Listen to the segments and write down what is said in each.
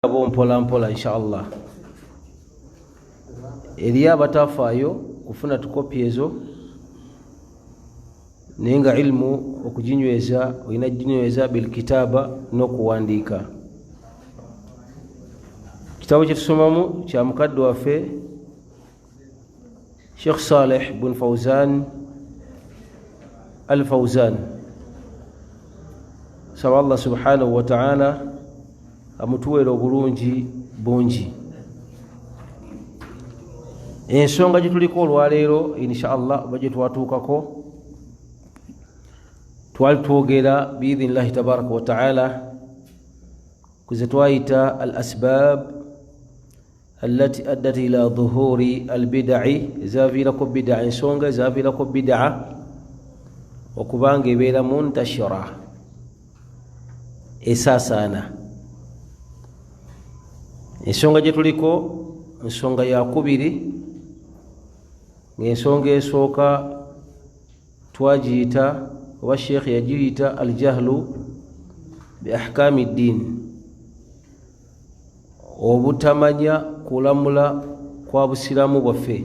Bo mpola mpola, insha Allah. Eriyo abatafaayo kufuna tukopi ezo, naye nga ilimu okuginyweza olina ginyweza bilkitaaba n'okuwandiika. Kitabo kyetusomamu kya mukadde waffe Sheikh Saleh bun Fauzan Al Fauzan. Saba Allah subhanahu wa ta'ala amutuweera obulungi bungi. Ensonga gyetuliko olwaleero, insha Allah, oba gyetwatuukako, twali twogera biidhinillahi tabaraka wa taala kuze twayita al asbab allati addat ila dhuhuri albidai, ezaviirako bidaa, ensonga ezaviirako bidaa okubanga ebeera muntashira, esaasaana. Ensonga gye tuliko nsonga yakubiri, ng'ensonga esooka twagiyita, oba sheekh yagiyita, aljahlu bi ahkami ddiini, obutamanya kulamula kwa busiraamu bwaffe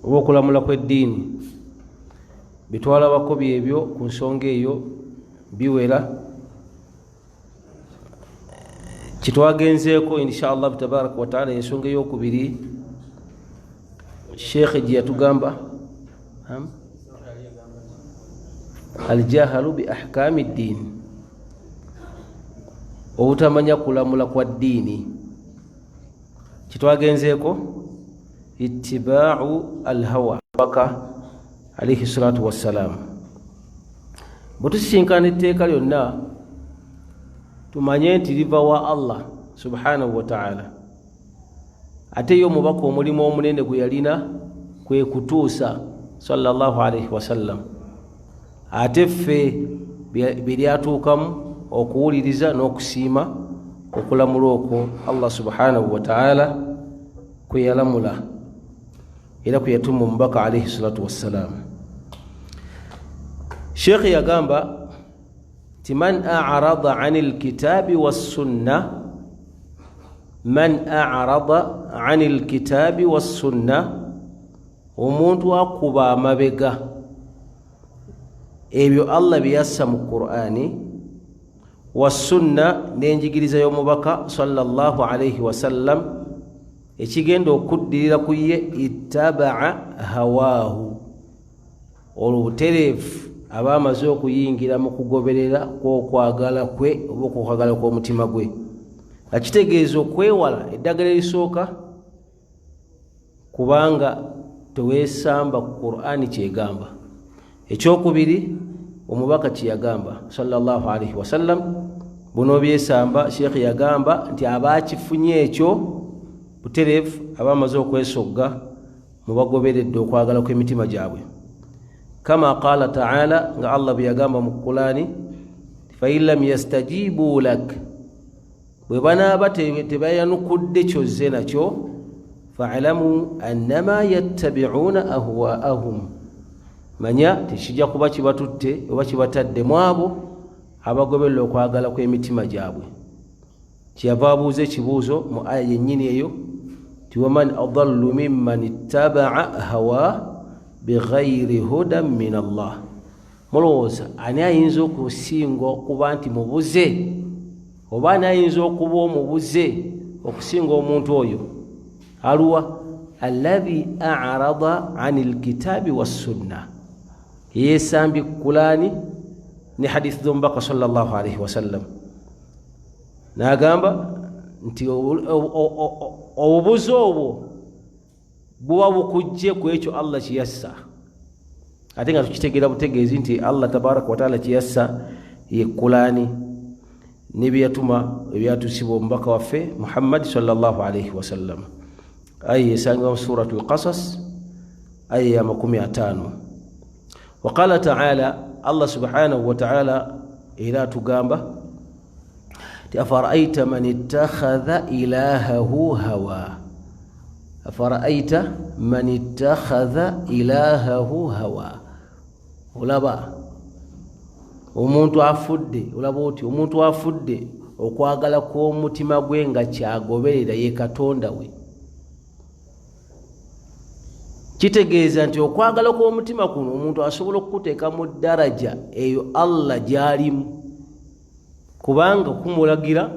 oba okulamula kw'eddiini. Bitwalabako byebyo ku nsonga eyo biwera. Kitwagenzeeko, insha Allah tabaraka wataala, ensonga eyokubiri sheekhe gye yatugamba, aljahalu bi ahkami ddiini, obutamanya kulamula kwa ddiini. Kitwagenzeeko ittibaau alhawa baka alaihi salatu wassalaamu. Bwe tusisinkana etteeka lyonna, tumanye nti liva wa Allah subhanahu wataala, ate ye omubaka omulimu omunene gwe yalina kwe kutuusa sallallahu alaihi wasallam, ate ffe byeryatuukamu okuwuliriza n'okusiima okulamula okwo Allah subhanahu wataala kwe yalamula era kwe yatuma omubaka alaihi salatu wassalaamu. Sheekhe yagamba nti man arada ani lkitaabi wassunna, man arada ani lkitaabi wassunna, omuntu akuba amabega ebyo Allah bye yassa mu Qur'ani wassunna n'enjigiriza y'omubaka sallallahu alaihi wasallam, ekigenda okuddirira ku ye ittabaa hawaahu, olwo butereevu aba amaze okuyingira mu kugoberera kw'okwagala kwe oba okwagala kw'omutima gwe. Nga kitegeeza okwewala eddagala erisooka, kubanga teweesamba ku Qur'ani kyegamba, ekyokubiri omubaka kyeyagamba sallallahu alaihi wasallam. Bunobyesamba, sheekhe yagamba nti abakifunye ekyo butereevu aba amaze okwesogga mubagoberedde okwagala kw'emitima gyabwe, kama qala taala, nga Allah bwe yagamba mu Qurani, fain lam yastajibu lak, bwe banaaba tebayanukudde kyozze nakyo, faalamu annama yattabiuna ahwaahum, manya tekijja kuba kibatutte oba kibatadde mu abo abagoberera okwagala kw'emitima gyabwe. Kyeyava abuuza ekibuuzo mu aya yennyini eyo ti waman adallu mimman ittabaa hawa bighairi hudan min Allah, mulowooza ani ayinza okusinga okuba nti mubuze, oba ani ayinza okuba omubuze okusinga omuntu oyo aluwa alladhi arada ani lkitaabi wassunna, yesambye Kulani ne hadithi z'omubaka sallallahu alaihi wasallam, n'agamba nti obubuze obwo buba bukujje ku ekyo Allah kyeyassa, ate nga tukitegeera butegeezi nti Allah tabaraka wataala kyeyassa ye Kulani nebyeyatuma ebyatusibwa omubaka waffe Muhammadi sallallahu alaihi wasallam. Aya esangibwa mu suratu Lqasas, aya ya 50. Waqala taala, Allah subhanahu wataala era atugamba ti afaraaita man ittakhadha ilahahu hawa, afaraaita man ittakhadha ilahahu hawa, olaba omuntu afudde, olaba oti omuntu afudde Okwagala kw'omutima gwe nga kyagoberera ye Katonda we. Kitegeeza nti okwagala kw'omutima kuno omuntu asobola okukuteeka mu ddaraja eyo Allah gy'alimu, kubanga kumulagira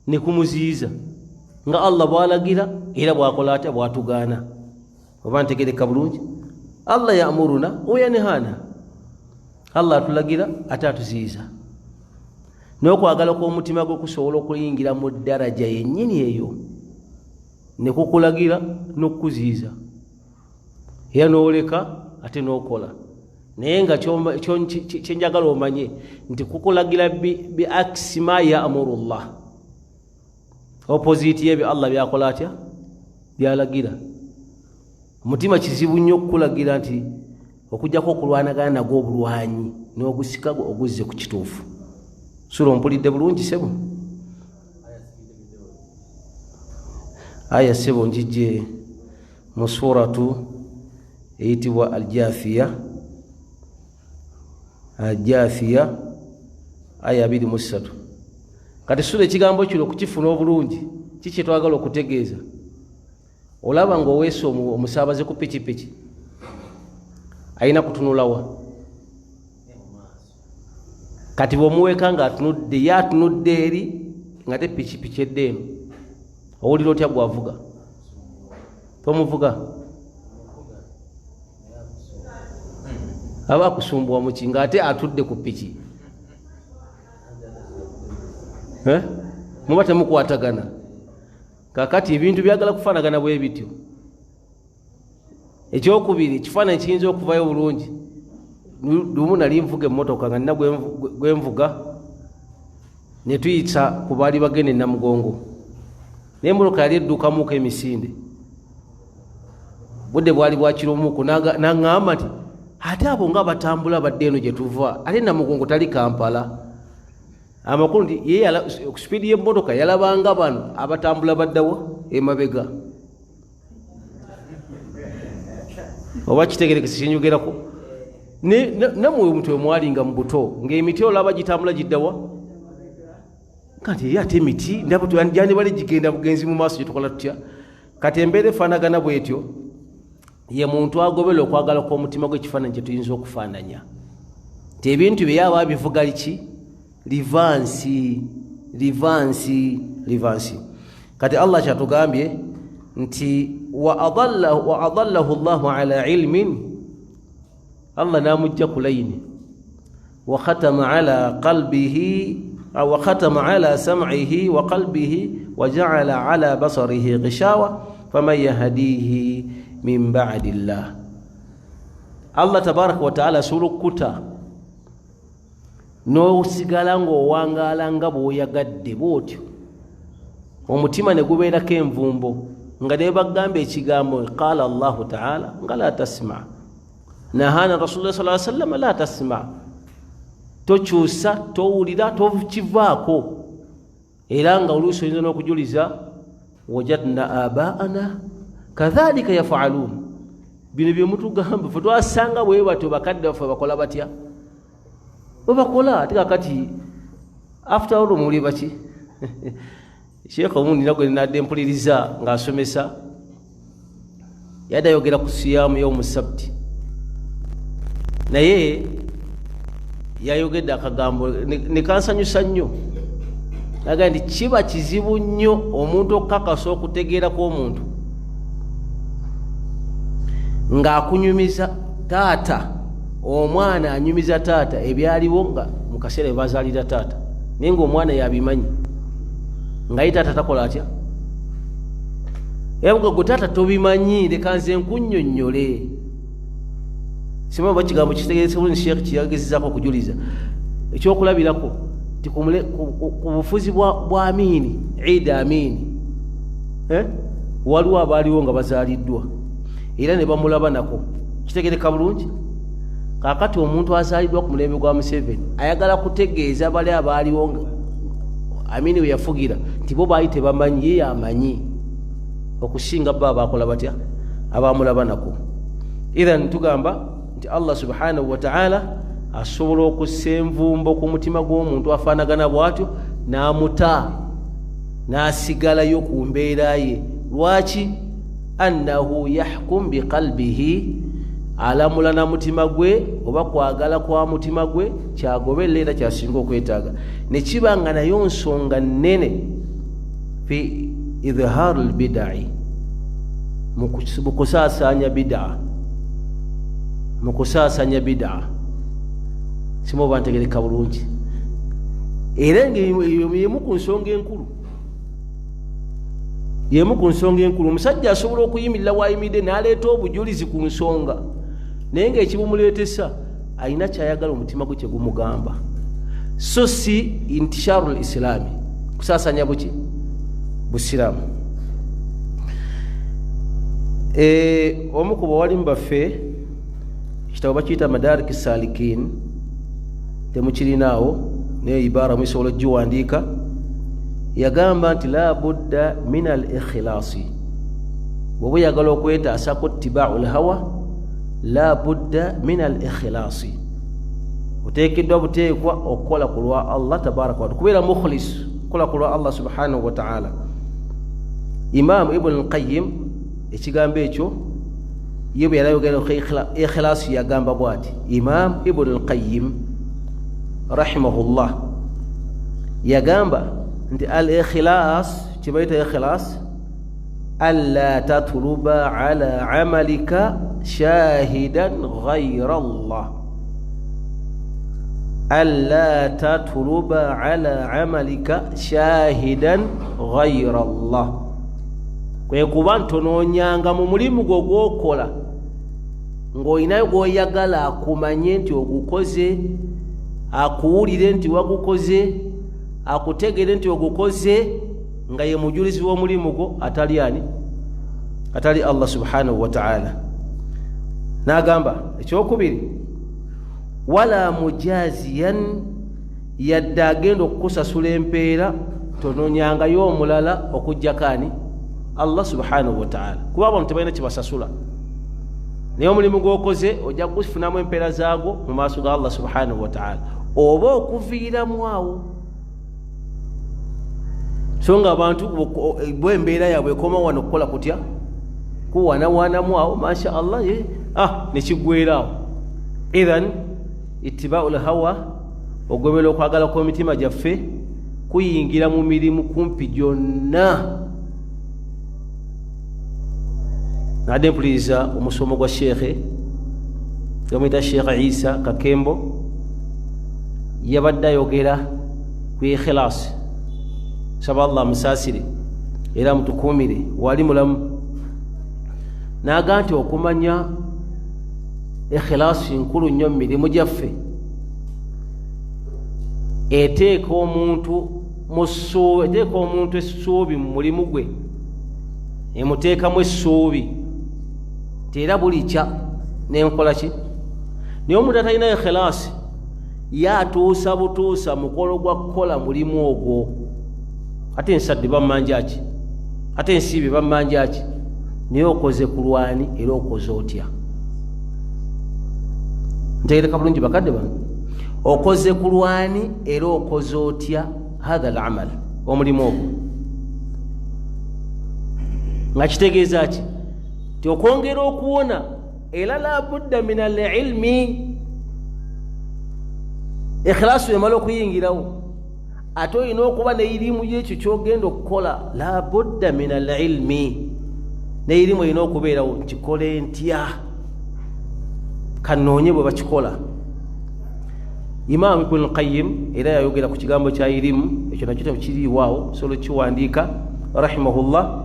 ne kumuziyiza nga Allah bw'alagira era bw'akola atya, bw'atugaana. Oba ntegereka bulungi? Allah yamuruna wa yanhana, Allah atulagira ate atuziyiza. N'okwagala kw'omutima gwe kusobola okuyingira mu ddaraja yennyini eyo ne kukulagira n'okukuziyiza, era n'oleka ate n'okola. Naye nga kyenjagala omanye nti kukulagira bi aksi ma yamurullah, opposite y'ebyo Allah byakola atya, byalagira. Omutima kizibu nnyo okukulagira nti okujjako okulwanagana nagwo obulwanyi n'ogusika oguzze ku kituufu. Sura ompulidde bulungi sebo? Aya sebo njijje mu suratu eyitibwa Aljathiya, Aljathiya aya 23. Kati sura ekigambo kino okukifuna obulungi kiki twagala okutegeeza? Olaba ng'oweesa omusaabaze ku pikipiki alina kutunulawa? Kati bw'omuweeka ng'atunudde, ye atunudde eri nga te pikipiki edda eno, owulira otya gwavuga? Tomuvuga? Aba akusumbuwa muki ng'ate atudde ku piki? Muba temukwatagana. Kakati ebintu byagala kufaanagana bwe bityo. Ekyokubiri, ekifaananyi kiyinza okuvayo bulungi. Lumu nali nvuga emmotoka nga nina gwe nvuga, ne tuyita ku baali bagenda e Namugongo, naye emmotoka yali eddukamuuko emisinde, budde bwali bwa kiromuuko, n'aŋŋamba nti ate abo nga batambula badde eno gye tuva, ate Namugongo tali Kampala. Amakulu nti ye sipiidi y'emmotoka yalabanga bano abatambula baddawa emabega. Oba kitegerekese kyenyogerako? Nammwe omuntu wemwalinga mu buto ng'emiti olaba gitambula giddawa, kati eri ate emiti ndaba gyandibadde gigenda bugenzi mu maaso, gyetukola tutya? Kati embeera efaanagana bwetyo ye muntu agobera okwagala kw'omutima gwe, ekifaananyi kye tuyinza okufaananya nti ebintu bye yaba abivuga liki livansi, livansi, livansi. Kati Allah kyatugambye nti wa adallahu Allahu ala ilmin, Allah n'amujja ku layini, wa khatama ala qalbihi wa khatama ala sam'ihi wa qalbihi wa ja'ala ala basarihi ghishawa faman yahdihi min ba'di llah. Allah tabaraka wa ta'ala asobola okukuta n'osigala ng'owangaala nga bw'oyagadde bw'otyo, omutima ne gubeerako envumbo nga ne bagamba ekigambo qala Allahu ta'ala nga la tasma, nahana Rasulullah sallallahu alaihi wasallam la tasma, tokyusa, towulira, tokivaako. Era nga oluusi oyinza n'okujuliza wajadna abaana kadhalika yafaalun, bino bye mutugamba ffe twasanga bwe batyo bakadde baffe bakola batya, bwe bakola. Ate kakati after all muli baki? Sheikh omundi nagwe nadde mpuliriza ng'asomesa, yadde ayogera ku siyamu yaumu sabti, naye yayogedde akagambo ne kansanyusa nnyo. Agamba nti kiba kizibu nnyo omuntu okukakasa okutegeera kw'omuntu ng'akunyumiza taata, omwana anyumiza taata ebyaliwo nga mu kaseera bwe bazaalira taata, naye ng'omwana yabimanyi nga ye taata takola atya. Era gwe taata tobimanyi, leka nze nkunnyonnyole. Simanyi oba kigambo kitegeerese bulungi. Sheekh kyeyagezezaako okujuliza ekyokulabirako nti ku bufuzi bwa Amini, Idi Amini, waliwo abaaliwo nga bazaaliddwa era ne bamulaba nako. Kitegereka bulungi? Kaakati omuntu azaaliddwa ku mulembe gwa Museveni ayagala kutegeeza bali abaaliwo Amini we yafugira nti bo baali tebamanyi, ye yamanyi okusinga bo abakola batya, abamulaba nako. Ithan tugamba nti Allah subhanahu wataala asobola okussa envumbo ku mutima gw'omuntu afaanagana bw'atyo. N'amuta n'asigalayo ku mbeera ye. Lwaki? Annahu yahkum biqalbihi, alamula na mutima gwe oba kwagala kwa mutima gwe kyagoberera era kyasinga okwetaaga, ne kiba nga nayo nsonga nnene fi idhharu lbidai, mu kusaasaanya bidaa, mu kusaasanya bidaa. Simu oba ntegereka bulungi, era ngaemu ku nsonga enkulu, yemu ku nsonga enkulu. Omusajja asobola okuyimirira wayimiridde n'aleeta obujulizi ku nsonga, naye ngaekibumuleetesa alina kyayagala omutima gwe kyegumugamba, so si intisharu l islaami, kusaasanya buki busiraamu. Omu ku bawalimu baffe, ekitabo bakiyita Madarik Salikin, temukirinaawo naye ibaara musobola ogiwandiika. Yagamba nti la budda min al ikhilaasi, bweoba oyagala okwetaasako ttibaau lhawa, la budda min al ikhilaasi, oteekeddwa buteekwa okukola ku lwa Allah tabaraka wataala, kubeera mukhlis, kukola ku lwa Allah subhanahu wataala. Imaamu Ibuni Lqayim ekigambo ekyo ye bwe yali ayogera ikhilaasi yagamba bwati, Imaamu Ibuni Lqayim rahimahullah yagamba nti al ikhilas, kyebayita ikhilas, alla tatluba ala amalika shahidan ghaira Allah, alla tatluba ala amalika shahidan ghaira Allah, kwe kuba ntonoonyanga mu mulimu gwo gwokola ng'olinayo gw'oyagala akumanye nti ogukoze, akuwulire nti wagukoze, akutegere nti ogukoze, nga ye mujulizi w'omulimu gwo atali ani? Atali Allah subhanahu wataala. N'agamba ekyokubiri, wala mujaziyan, yadde agenda okukusasula empeera tononyangayo omulala okugjako ani? Allah subhanahu wataala, kuba abantu tebalina kyebasasula, naye omulimu gwokoze ojja kugufunamu empeera zaagwo mu maaso ga Allah subhanahu wataala, oba okuviiramu awo. So nga abantu bo embeera yaabwe ekoma wano, okukola kutya kuwanawanamu awo, masha Allah, nekiggwera awo. Ithan itibau lhawa, ogobera okwagala kw'emitima gyaffe, kuyingira mu mirimu kumpi gyonna. Nadde mpuliriza omusomo gwa sheekhe bamuyita Sheekhe Isa Kakembo, yabadde ayogera ku ikhilaasi. Saba Allah amusaasire era amutukuumire wali mulamu. Naga nti okumanya ikhilaasi nkulu nnyo mu mirimu gyaffe, eteeka omuntu eteeka omuntu essuubi mu mulimu gwe, emuteekamu essuubi ti era bulikya nenkola ki. Naye omuntu atalina ikhilaasi ye atuusa butuusa mukolo gwa kukola mulimu ogwo, ate ensadde bammanja ki, ate ensiibe bammanja ki, naye okoze ku lwani era okoze otya? Ntegereka bulungi bakadde bano, okoze ku lwani era okoze otya hatha al amal, omulimu ogwo? Nga kitegeeza ki? Ti okwongera okuwona era la budda min al ilmi. Ikhilasu emala okuyingirawo, ate olina okuba neirimu yekyo kyogenda okukola. La budda min al ilmi, neirimu erina okubeerawo, nkikole ntya, kanoonye bwe bakikola. Imaamu Ibuni Lqayim era yayogera ku kigambo kya irimu, ekyo nakyo tekiriiwaawo, osobola okukiwandiika. Rahimahullah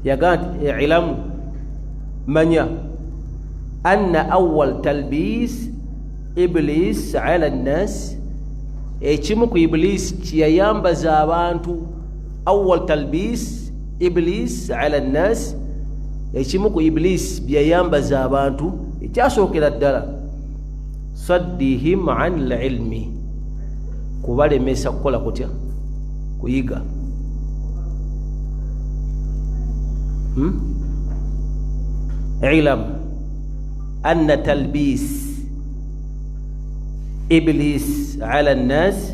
yagaa nti ilamu, manya anna awal talbis iblis ala nnas, ekimu ku iblis kyeyayambaza abantu, awal talbis iblis ala nnas, ekimu ku iblis byeyayambaza abantu ekyasookera ddala, saddihim an lilmi, kubalemesa kukola kutya? Kuyiga. Ilam anna talbis iblis ala nnas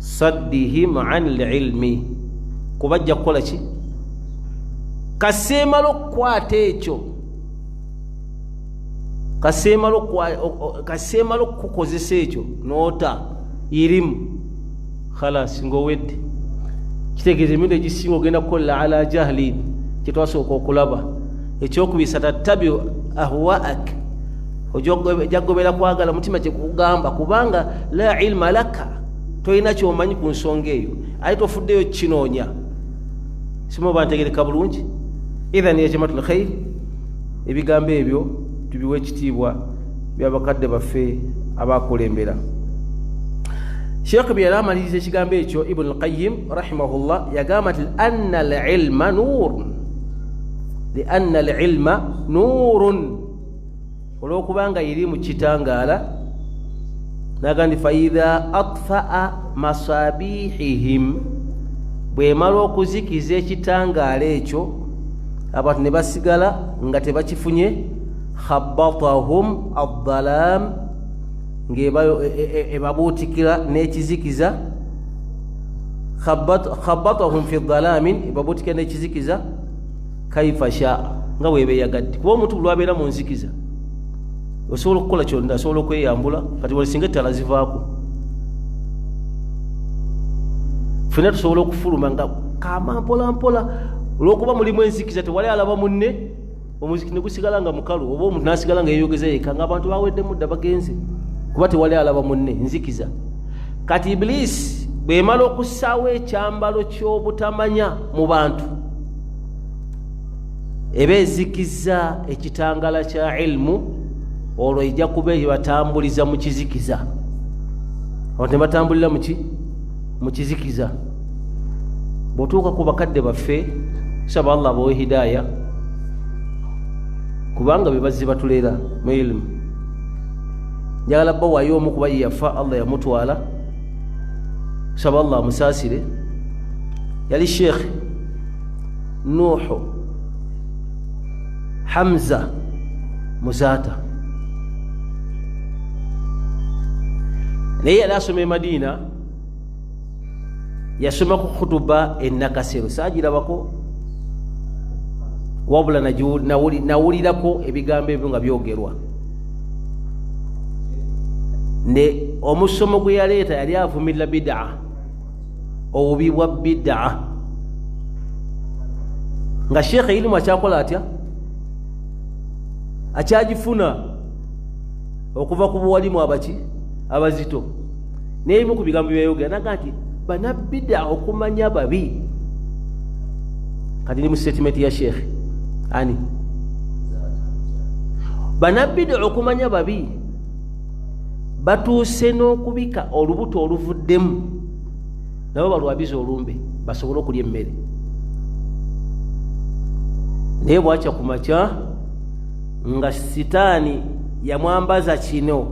Saddihim an lilmi, kubajja kukola ki? Kaseemala okukwata ekyo, kaseemala okukukozesa ekyo noota irimu, khalas, ngaowedde. Kitegeeza emirundi egisinga ogenda kukolera ala jahlin, kyetwasooka okulaba. Ekyokubiri, satattabiu ahwaak, ojagobera kwagala mutima kyekugamba, kubanga la ilma laka, tolina kyomanyi ku nsonga eyo, ate tofuddeyo kinoonya. Simu oba ntegereka bulungi? Idhan ya jamaatu lkhair, ebigambo ebyo tubiwe ekitiibwa byabakadde baffe abakulembera. Sheekh bwe yali amaliriza ekigambo ekyo, Ibunu Lqayim rahimahullah yagamba nti anna lilma nurun, lianna lilma nurun, olwokubanga iri mu kitangaala. Naga nti faidha atfaa masabihihim, bwemala okuzikiza ekitangaala ekyo, abantu ne basigala nga tebakifunye, khabbatahum addalam, ng'ebabuutikira n'ekizikiza, khabbatahum fi dhalamin, ebabuutikira n'ekizikiza, kaifa shaa, nga bwebeyagadde. Kuba omuntu lwabeera mu nzikiza osobola okukola kyonna, asobola okweyambula. Kati wali singa ettala zivaako, fena tusobola okufuluma nga kama mpola mpola, olwokuba mulimu enzikiza, tewali alaba munne, omuziki negusigala nga mukalu, oba omuntu nasigala nga yeyogeza yeka, nga abantu baweddemu dda bagenze, kuba tewali alaba munne, nzikiza. Kati Ibilisi bwemala okussaawo ekyambalo ky'obutamanya mu bantu, eba ezikiza ekitangala kya ilmu, olwo ejja kuba ebatambuliza mu kizikiza. Abantu ne batambulira muki? Mu kizikiza. Bw'otuuka ku bakadde baffe, saba Allah abawe hidaaya, kubanga be bazzi batulera mu ilimu. Njagala bawayo omu, kuba ye yafa, Allah yamutwala, saba Allah amusaasire. Yali Sheekh Nuuhu Hamza Muzaata, naye yali asoma e Madiina, yasoma ku khutuba e Nakasero, saagirabako, wabula nawulirako ebigambo ebyo nga byogerwa. Ne omusomo gwe yaleeta yali avumirira bidaa, obubi bwa bidaa, nga sheekhe ilimu akyakola atya, akyagifuna okuva ku buwalimu abaki abazito. N'ebimu ku bigambo byeyayogera naga nti banabida okumanya babi. Kati ndi mu statement ya sheekhe ani, banabida okumanya babi batuuse n'okubika olubuto oluvuddemu, nabo balwabiza olumbe basobole okulya emmere. Naye bwakya ku makya nga sitaani yamwambaza kino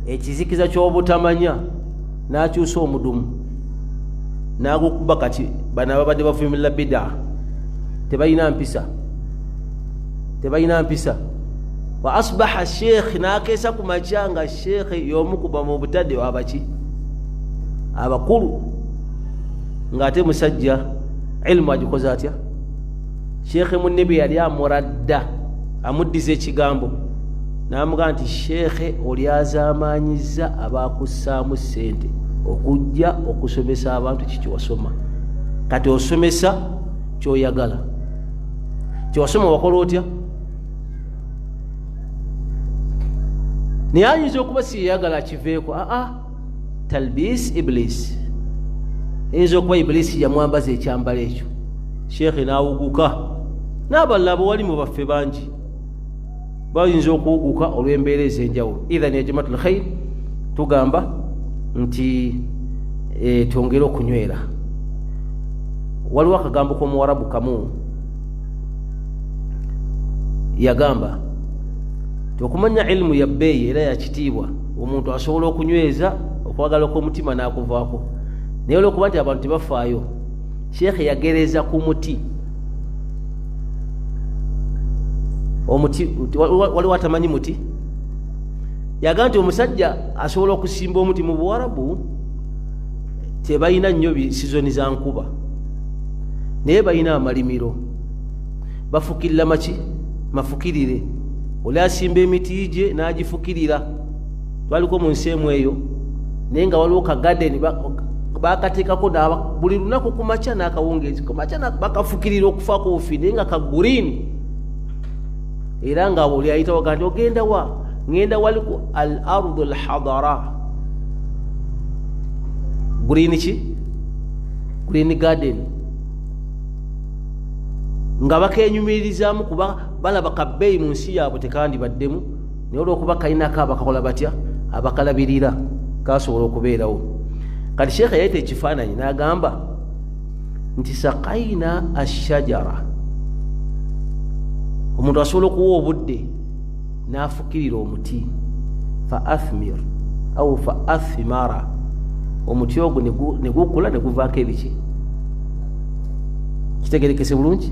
ekizikiza ky'obutamanya, n'akyusa omudumu n'agukuba. Kati bano ababadde bavumirira bida tebalina mpisa, tebalina mpisa. Wa asbaha sheekh, n'akeesa ku makya nga sheekhe y'omukuba mu butadde abaki abakulu, ng'ate musajja ilmu agikoze atya. Sheekhe munne bwe yali amuradda, amuddiza ekigambo, n'amugamba nti sheekhe olyazaamaanyiza abakussaamu ssente okujja okusomesa abantu kikiwasoma, kati osomesa kyoyagala, kyewasoma wakola otya? Naye ayinza okuba siyeyagala akiveeko. Aa, talbis iblis, eyinza okuba Ibilisi yamwambaza ekyambalo ekyo, sheekhe n'awuguka. N'abalala abawalimu baffe bangi bayinza okuwuguka olw'embeera ez'enjawulo. Idhan ya jamaatu lkhair, tugamba nti twongere okunywera. Waliwo akagambo k'omuwarabu kamu, yagamba ti okumanya ilimu ya bbeeyi era ya kitiibwa, omuntu asobola okunyweza okwagala kw'omutima n'akuvaako, naye olwokuba nti abantu tebafaayo, sheekhe yagereza ku muti. Omuti, waliwo atamanyi muti? Yagamba nti omusajja asobola okusimba omuti. Mu Buwarabu Tebalina nnyo sizoni za nkuba, naye balina amalimiro, bafukirira maki mafukirire. Oli asimba emiti gye n'agifukirira. Twaliko mu nsi emu eyo, naye nga waliwo kagadeni bakateekako buli lunaku kumakya n'akawungeezi, kumakya bakafukirira okufaako bufi, naye nga kagurini. Era nga oli ayitawo ga nti ogenda wa? Ngenda wali ku al ardu al hadara, green ki, green garden, nga bakenyumirizaamu kuba balaba kabbeeyi mu nsi yaabwe tekandibaddemu, naye olwokuba kalinako abakakola batya, abakalabirira, kasobola okubeerawo. Kati sheekha yaleeta ekifaananyi n'agamba nti sakaina ashajara, omuntu asobola okuwa obudde n'afukirira omuti, fa athmir au fa athmara, omuti ogwo ne gukula ne guvaako ebiki. Kitegerekese bulungi.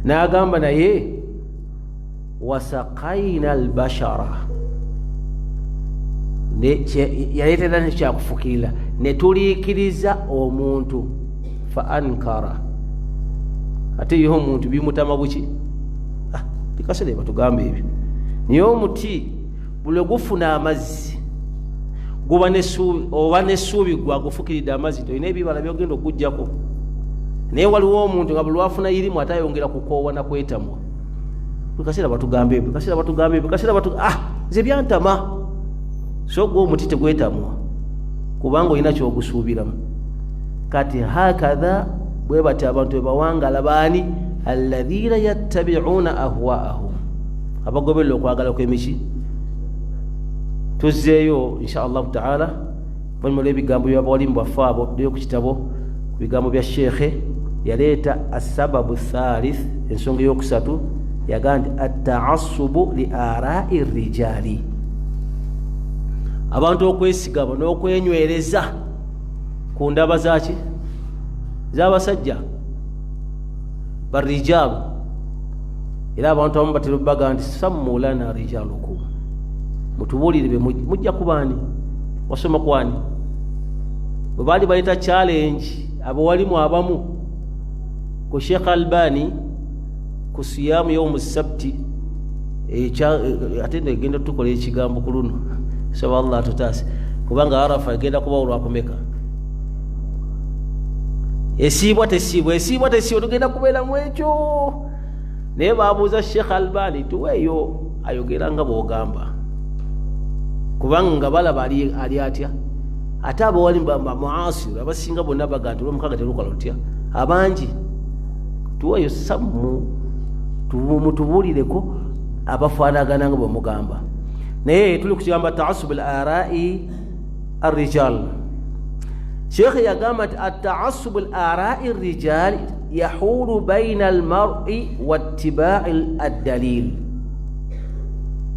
N'agamba naye wasakaina albashara, yaleetera nekyakufukirira, ne tuliikiriza omuntu, fa ankara, ate ye omuntu bimutama buki? Tikaseera batugamba ebyo. Naye omuti buli gufuna amazzi guba n'essuubi, oba n'essuubi gwagufukiridde amazzi, tolina ebibala byogenda okuggyako. Naye waliwo omuntu nga buli lwafuna irimu ate ayongera kukoowa na kwetamwa. Buli kaseera batugamba ebyo, kaseera batugamba ebyo, kaseera batu nze byantama. So gwe omuti tegwetamwa kubanga olina kyogusuubiramu. Kati hakadha bwe bati abantu bebawangala baani? Alladhina yattabi'una ahwaahum, abagoberera okwagala kw'emiki. Tuzzeeyo insha allahu taala oluvannyuma lw'ebigambo by'abawalimu baffe abo, tuddeyo ku kitabo ku bigambo bya sheekhe. Yaleeta assababu thalith, ensonga eyokusatu, yagamba nti attaassubu li arai rijaali, abantu okwesigama n'okwenywereza ku ndaba zaki z'abasajja barijaalu. Era abantu abamu batera obbaga nti sammu lana rijalukum, mutubuulire mujja kubaani, wasoma kwani. Bwe baali baleeta challenge abawalimu abamu ku Sheikh Albani ku siyamu yaumu sabti, ate negenda tukola ekigambo ku luno, saba Allah atutaase, kubanga Arafa egenda kubawo lwakumeka, esiibwa tesiibwa, esiibwa tesiibwa, tugenda kubeeramu ekyo. Naye babuuza Sheikh Albani, tuweeyo ayogera nga bwogamba, kubanga nga balaba ali atya. Ate abawali muasir abasinga bonna baga nti olwomukaga telukola lutya, abangi tuweeyo sammu mutubuulireko abafaanagana nga bwemugamba. Naye tuli ku kigamba taasub al arai arrijal. Sheikh yagamba nti ataasub al arai rijal yahulu baina almar'i wattibai addalil,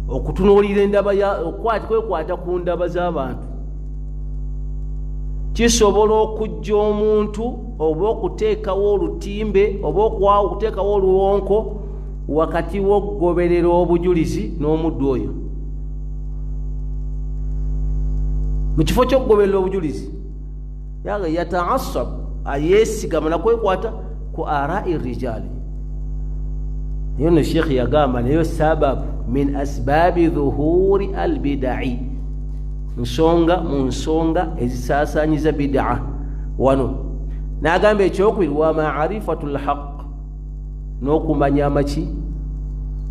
okutunuulira endaba kwekwata ku ndaba z'abantu kisobola okujja omuntu oba okuteekawo olutimbe oba okuteekawo oluwonko wakati w'okugoberera obujulizi n'omuddu oyo. Mu kifo ky'okugoberera obujulizi yataasab, ayeesigama nakwekwata ku arai rijaali. Naye no sheekh yagamba nayo sababu min asbaabi dhuhuri albidai, nsonga mu nsonga ezisaasaanyiza bidaa. Wano n'agamba ekyokubiri wa maarifatu lhaq, n'okumanya amaki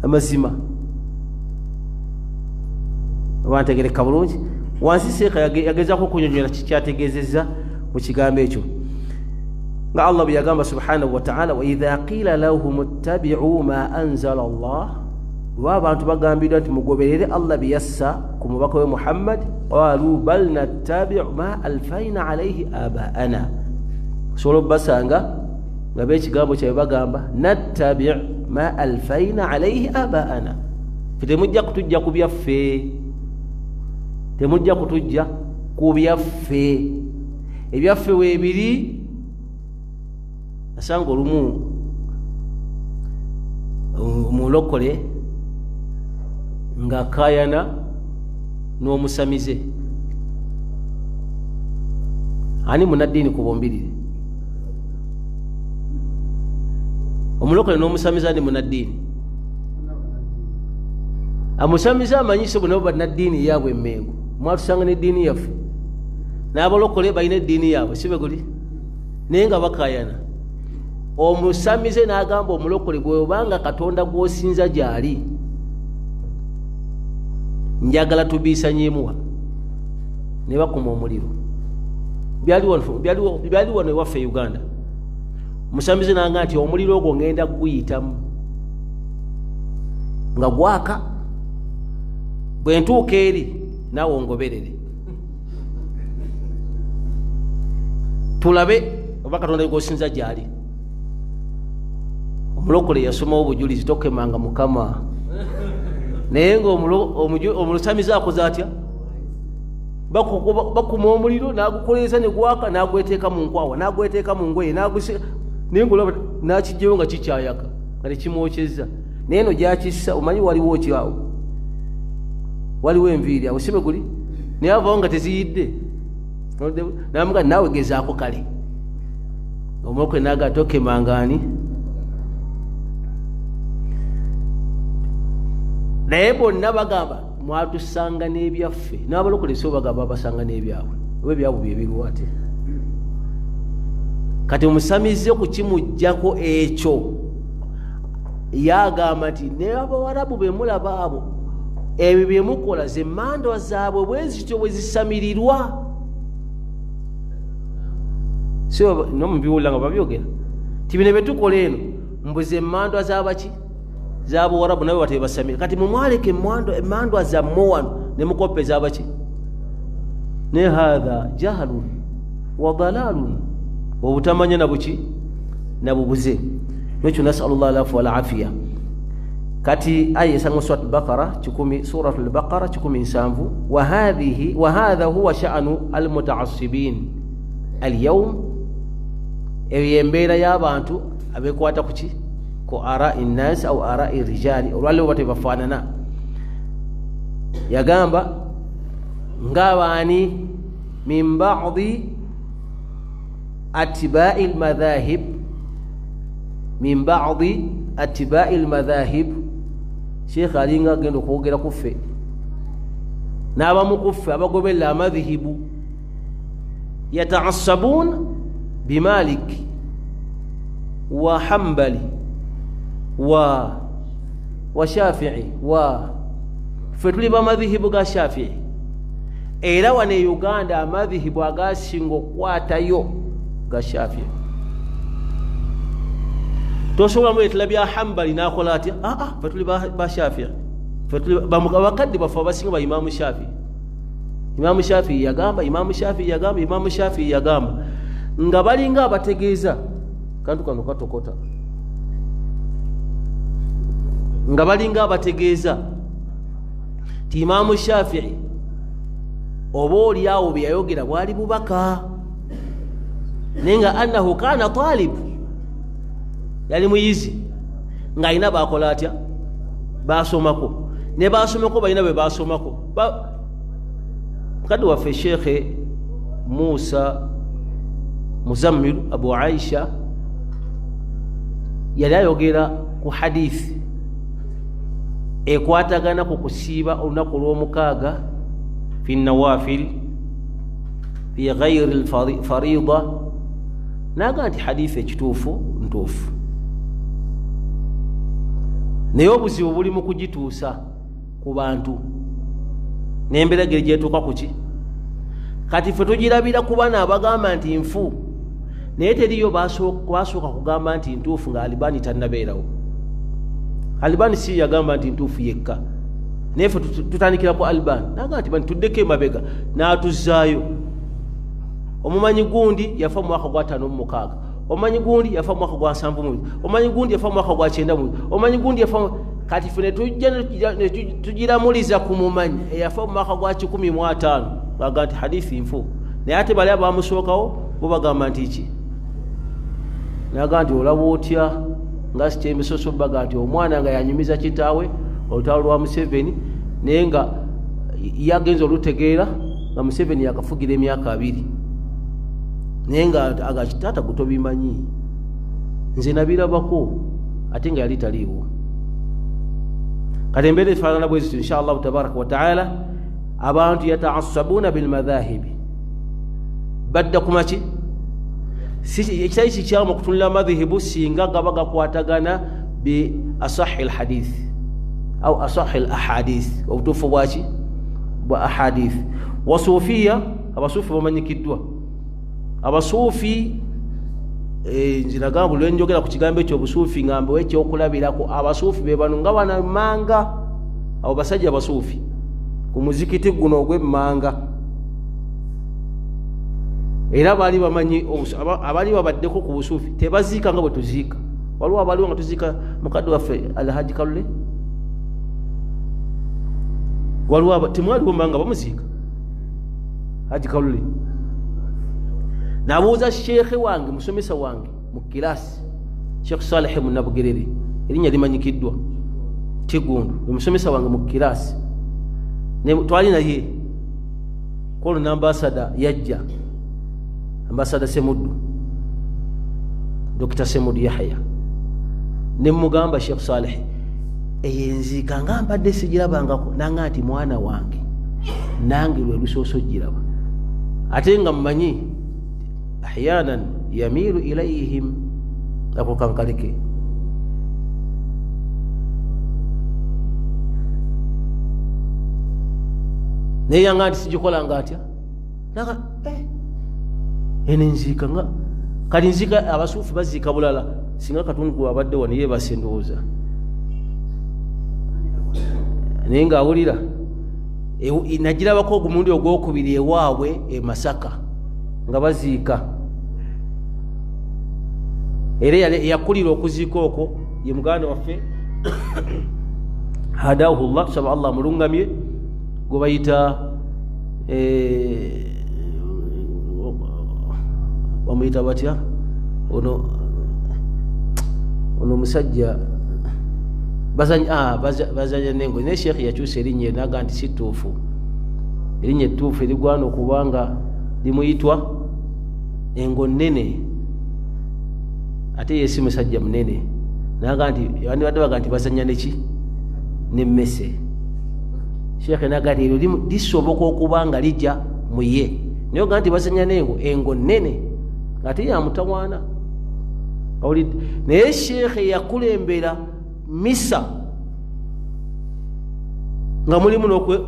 amazima. Oba ntegereka bulungi. Wansi seeka yagezaako okunyonyola kikyategeezezza mu kigambo ekyo, nga Allah bwe yagamba subhanahu wataala, waidha qila lahum ittabiu ma anzala Allah, lwa abantu bagambiddwa nti mugoberere Allah bye yassa ku mubaka we Muhammad, qalu bal nattabiu ma alfaina alaihi abaana. Osobola obbasanga nga beekigambo kyabwe bagamba nattabi ma alfaina alaihi abaana, fe temujja kutujja ku byaffe, temujja kutujja ku byaffe, ebyaffe weebiri. Asanga olumu omulokole ng'akaayana n'omusamize, Ani munaddiini ku bombiriri? Omulokole n'omusamize ani munaddiini? Amusamize amanyi sebo nabo bannaddiini yaabwe emmengo mwatusanga n'eddiini yaffe, n'abalokole balina eddiini yaabwe, si bwe guli? Naye nga bakayana. Omusamize n'agamba omulokole, bw'obanga Katonda gw'osinza gy'ali, njagala tubiisanyeemuwa ne bakuma omuliro. Byali wano ewaffe e Uganda. Omusamize n'agamba nti omuliro ogwo ngenda guyitamu nga gwaka, bwe ntuuka eri naawe ongoberere tulabe oba Katonda gwosinza gyali. Omulokole yasomawo obujulizi, tokemanga Mukama. Naye nga omusamize akoze atya? Bakuma omuliro nagukoleeza ne gwaka, nagweteeka mu nkwawa, nagweteeka mu ngoye, naye nga olaba nakijjayo nga kikyayaka nga tekimwokyeza. Naye eno gyakissa, omanyi waliwo ki awo? Waliwo enviiri awo, si bwe guli? Naye avawo nga teziyidde, namuga naawe gezaako. Kale omulokole naga tokemangaani. Naye bonna bagamba mwatusanga n'ebyaffe, n'abalokole so bagamba babasanga n'ebyabwe, oba ebyabwe byebiriwo ate. Kati omusamize okukimuggyako ekyo, yagamba nti n'Abawarabu bemulaba abo, ebyo byemukola zemandwa zaabwe bwe zityo bwe zisamirirwa. Nomubiwulira nga babyogera ti bino byetukola eno mbuze emandwa zabaki zabuwarabu, nabo batebasamira. Kati mumwaleka emandwa zammwe wano nemukopa ezabaki. Ne hatha jahalun wa dalalun, obutamanya nabuki nabubuze. Nekyo nasalu llah alafu walafiya. Kati aya esanga Surat Bakara kikumi, Surat Lbaqara 170. Wahatha huwa sha'nu almutaasibin alyaum, eyo yembeera y'abantu abekwata kuki ku arai nnas au arai rijali. Olwaliro ba tebafaanana. Yagamba ng'abaani min badi atbai lmadhahib, min badi atbai lmadhahib. Sheekh alinga agenda okwogera kuffe n'abamu kuffe abagoberera amadhihibu, yataasabun bimalik wa Hambali wa Shafii wa ffe tuli bamadhihibu ga Shafii. Era wano e Uganda amadhihibu agasinga okukwatayo ga Shafii. Tosobola muletera bya Hambali nakola atya? Aa, fe tuli ba Shafii, abakadde baffe abasinga ba Imamu Shafii. Imamu Shafii yagamba, Imamu Shafii yagamba, Imamu Shafii yagamba, nga balinga abategeeza kantu kano katokota, nga balinga abategeeza ti Imamu Shafii oba oli awo bye yayogera bwali bubaka, naye nga annahu kana talibu, yali muyizi ng'alina bakola atya basomako, ne basomako balina bwe basomako. Mukadde waffe Sheekhe Musa Muzammiru Abu Aisha yali ayogera ku hadithi ekwatagana ku kusiiba olunaku olw'omukaaga fi nawafil fi ghairi lfarida, naga nti hadithi ekituufu ntuufu, naye obuzibu buli mu kugituusa ku bantu n'embeera geri gyetuuka kuki. Kati ffe tugirabira ku bana abagamba nti nfu, naye teriyo basooka kugamba nti ntuufu nga Alibani tannabeerawo. Alibani si yagamba nti ntuufu yekka, naye ffe tutandikira ku Alibani naga nti bani tuddeko emabega n'atuzaayo. Omumanyi gundi yafa mu mwaka gwa 56, omumanyi gundi yafa mu mwaka gwa 72, omumanyi gundi yafa mu mwaka gwa 92, omumanyi gundi yafa. Kati ffe netujja netugiramuliza ku mumanyi eyafa mu mwaka gwa 105, baga nti hadithi nfu, naye ate bali abamusookawo bo bagamba nti ki? Naga nti olaba otya nga sikyemisoso baga nti omwana nga yanyumiza kitaawe olutalo lwa Museveni, naye nga yagenza olutegeera nga Museveni yakafugira emyaka 20. Naye nga agati taata gwe tobimanyi, nze nabirabako, ate nga yali taliiwo. Kati embeera efaanana bwe zityo, insha Allahu tabaraka wataala, abantu yataasabuuna bilmadhahibi, badda ku maki. Ekitali kikyamu okutunula madhihibu singa gaba gakwatagana bi asahi lhadith au asahi l ahadith, obutuufu bwaki bwa ahadith. Wasuufiya, abasuufi bamanyikiddwa abasuufi. Nze nagamba buli lwenjogera ku kigambo ekyo obusuufi nga mbewo ekyokulabirako. Abasuufi be bano nga bano emmanga, abo basajja abasuufi ku muzikiti guno ogw'emmanga, era baali bamanyi abaali babaddeko ku busuufi tebaziika nga bwe tuziika. Waliwo abaliwo nga tuziika mukadde waffe Alhaji Kalule, waliwo temwaliwo manga bamuziika Haji Kalule. Nabuuza sheekhe wange, musomesa wange mu kirasi, Sheekh Salehe Munabugerere, erinnya limanyikiddwa Kigundu, omusomesa wange mu kirasi twali naye kolo n'ambasada yajja, ambasada Semuddu, Dokita Semuddu Yahaya, nemugamba, Sheekh Salehe, eyo enziika nga mbadde sigirabangako. Nanga nti mwana wange, nange lwe lusoose ogiraba, ate nga mmanyi ahyanan yamiiru ilayhim. Ako kankaleke. Naye yanga nti sigikolanga atya, naga eno enziika nga kati nziika abasuufu baziika bulala. Singa katundu gwe abadde wano yeebase, ndowooza naye ng'awulira. Nagirabako ogumundi ogwokubiri ewaabwe e Masaka nga baziika, era eyakulira okuziika okwo ye muganda waffe hadahu llah, tusaba Allah amulungamye, gwe bayita bamuyita batya ono omusajja bazanya nengo, naye sheekh yakyusa erinnya naga nti si ttuufu. Erinnya ettuufu erigwana okuba nga limuyitwa engo nnene, ate ye si musajja munene, naga nti bandibadde baga nti bazanya neki nemmese. Sheekh naga nti eryo lisoboka okuba nga lijja muye, naye oga nti bazanya nengo, engo nnene ate yamutawaana. Naye sheekhe yakulembera misa nga mulimu nokwe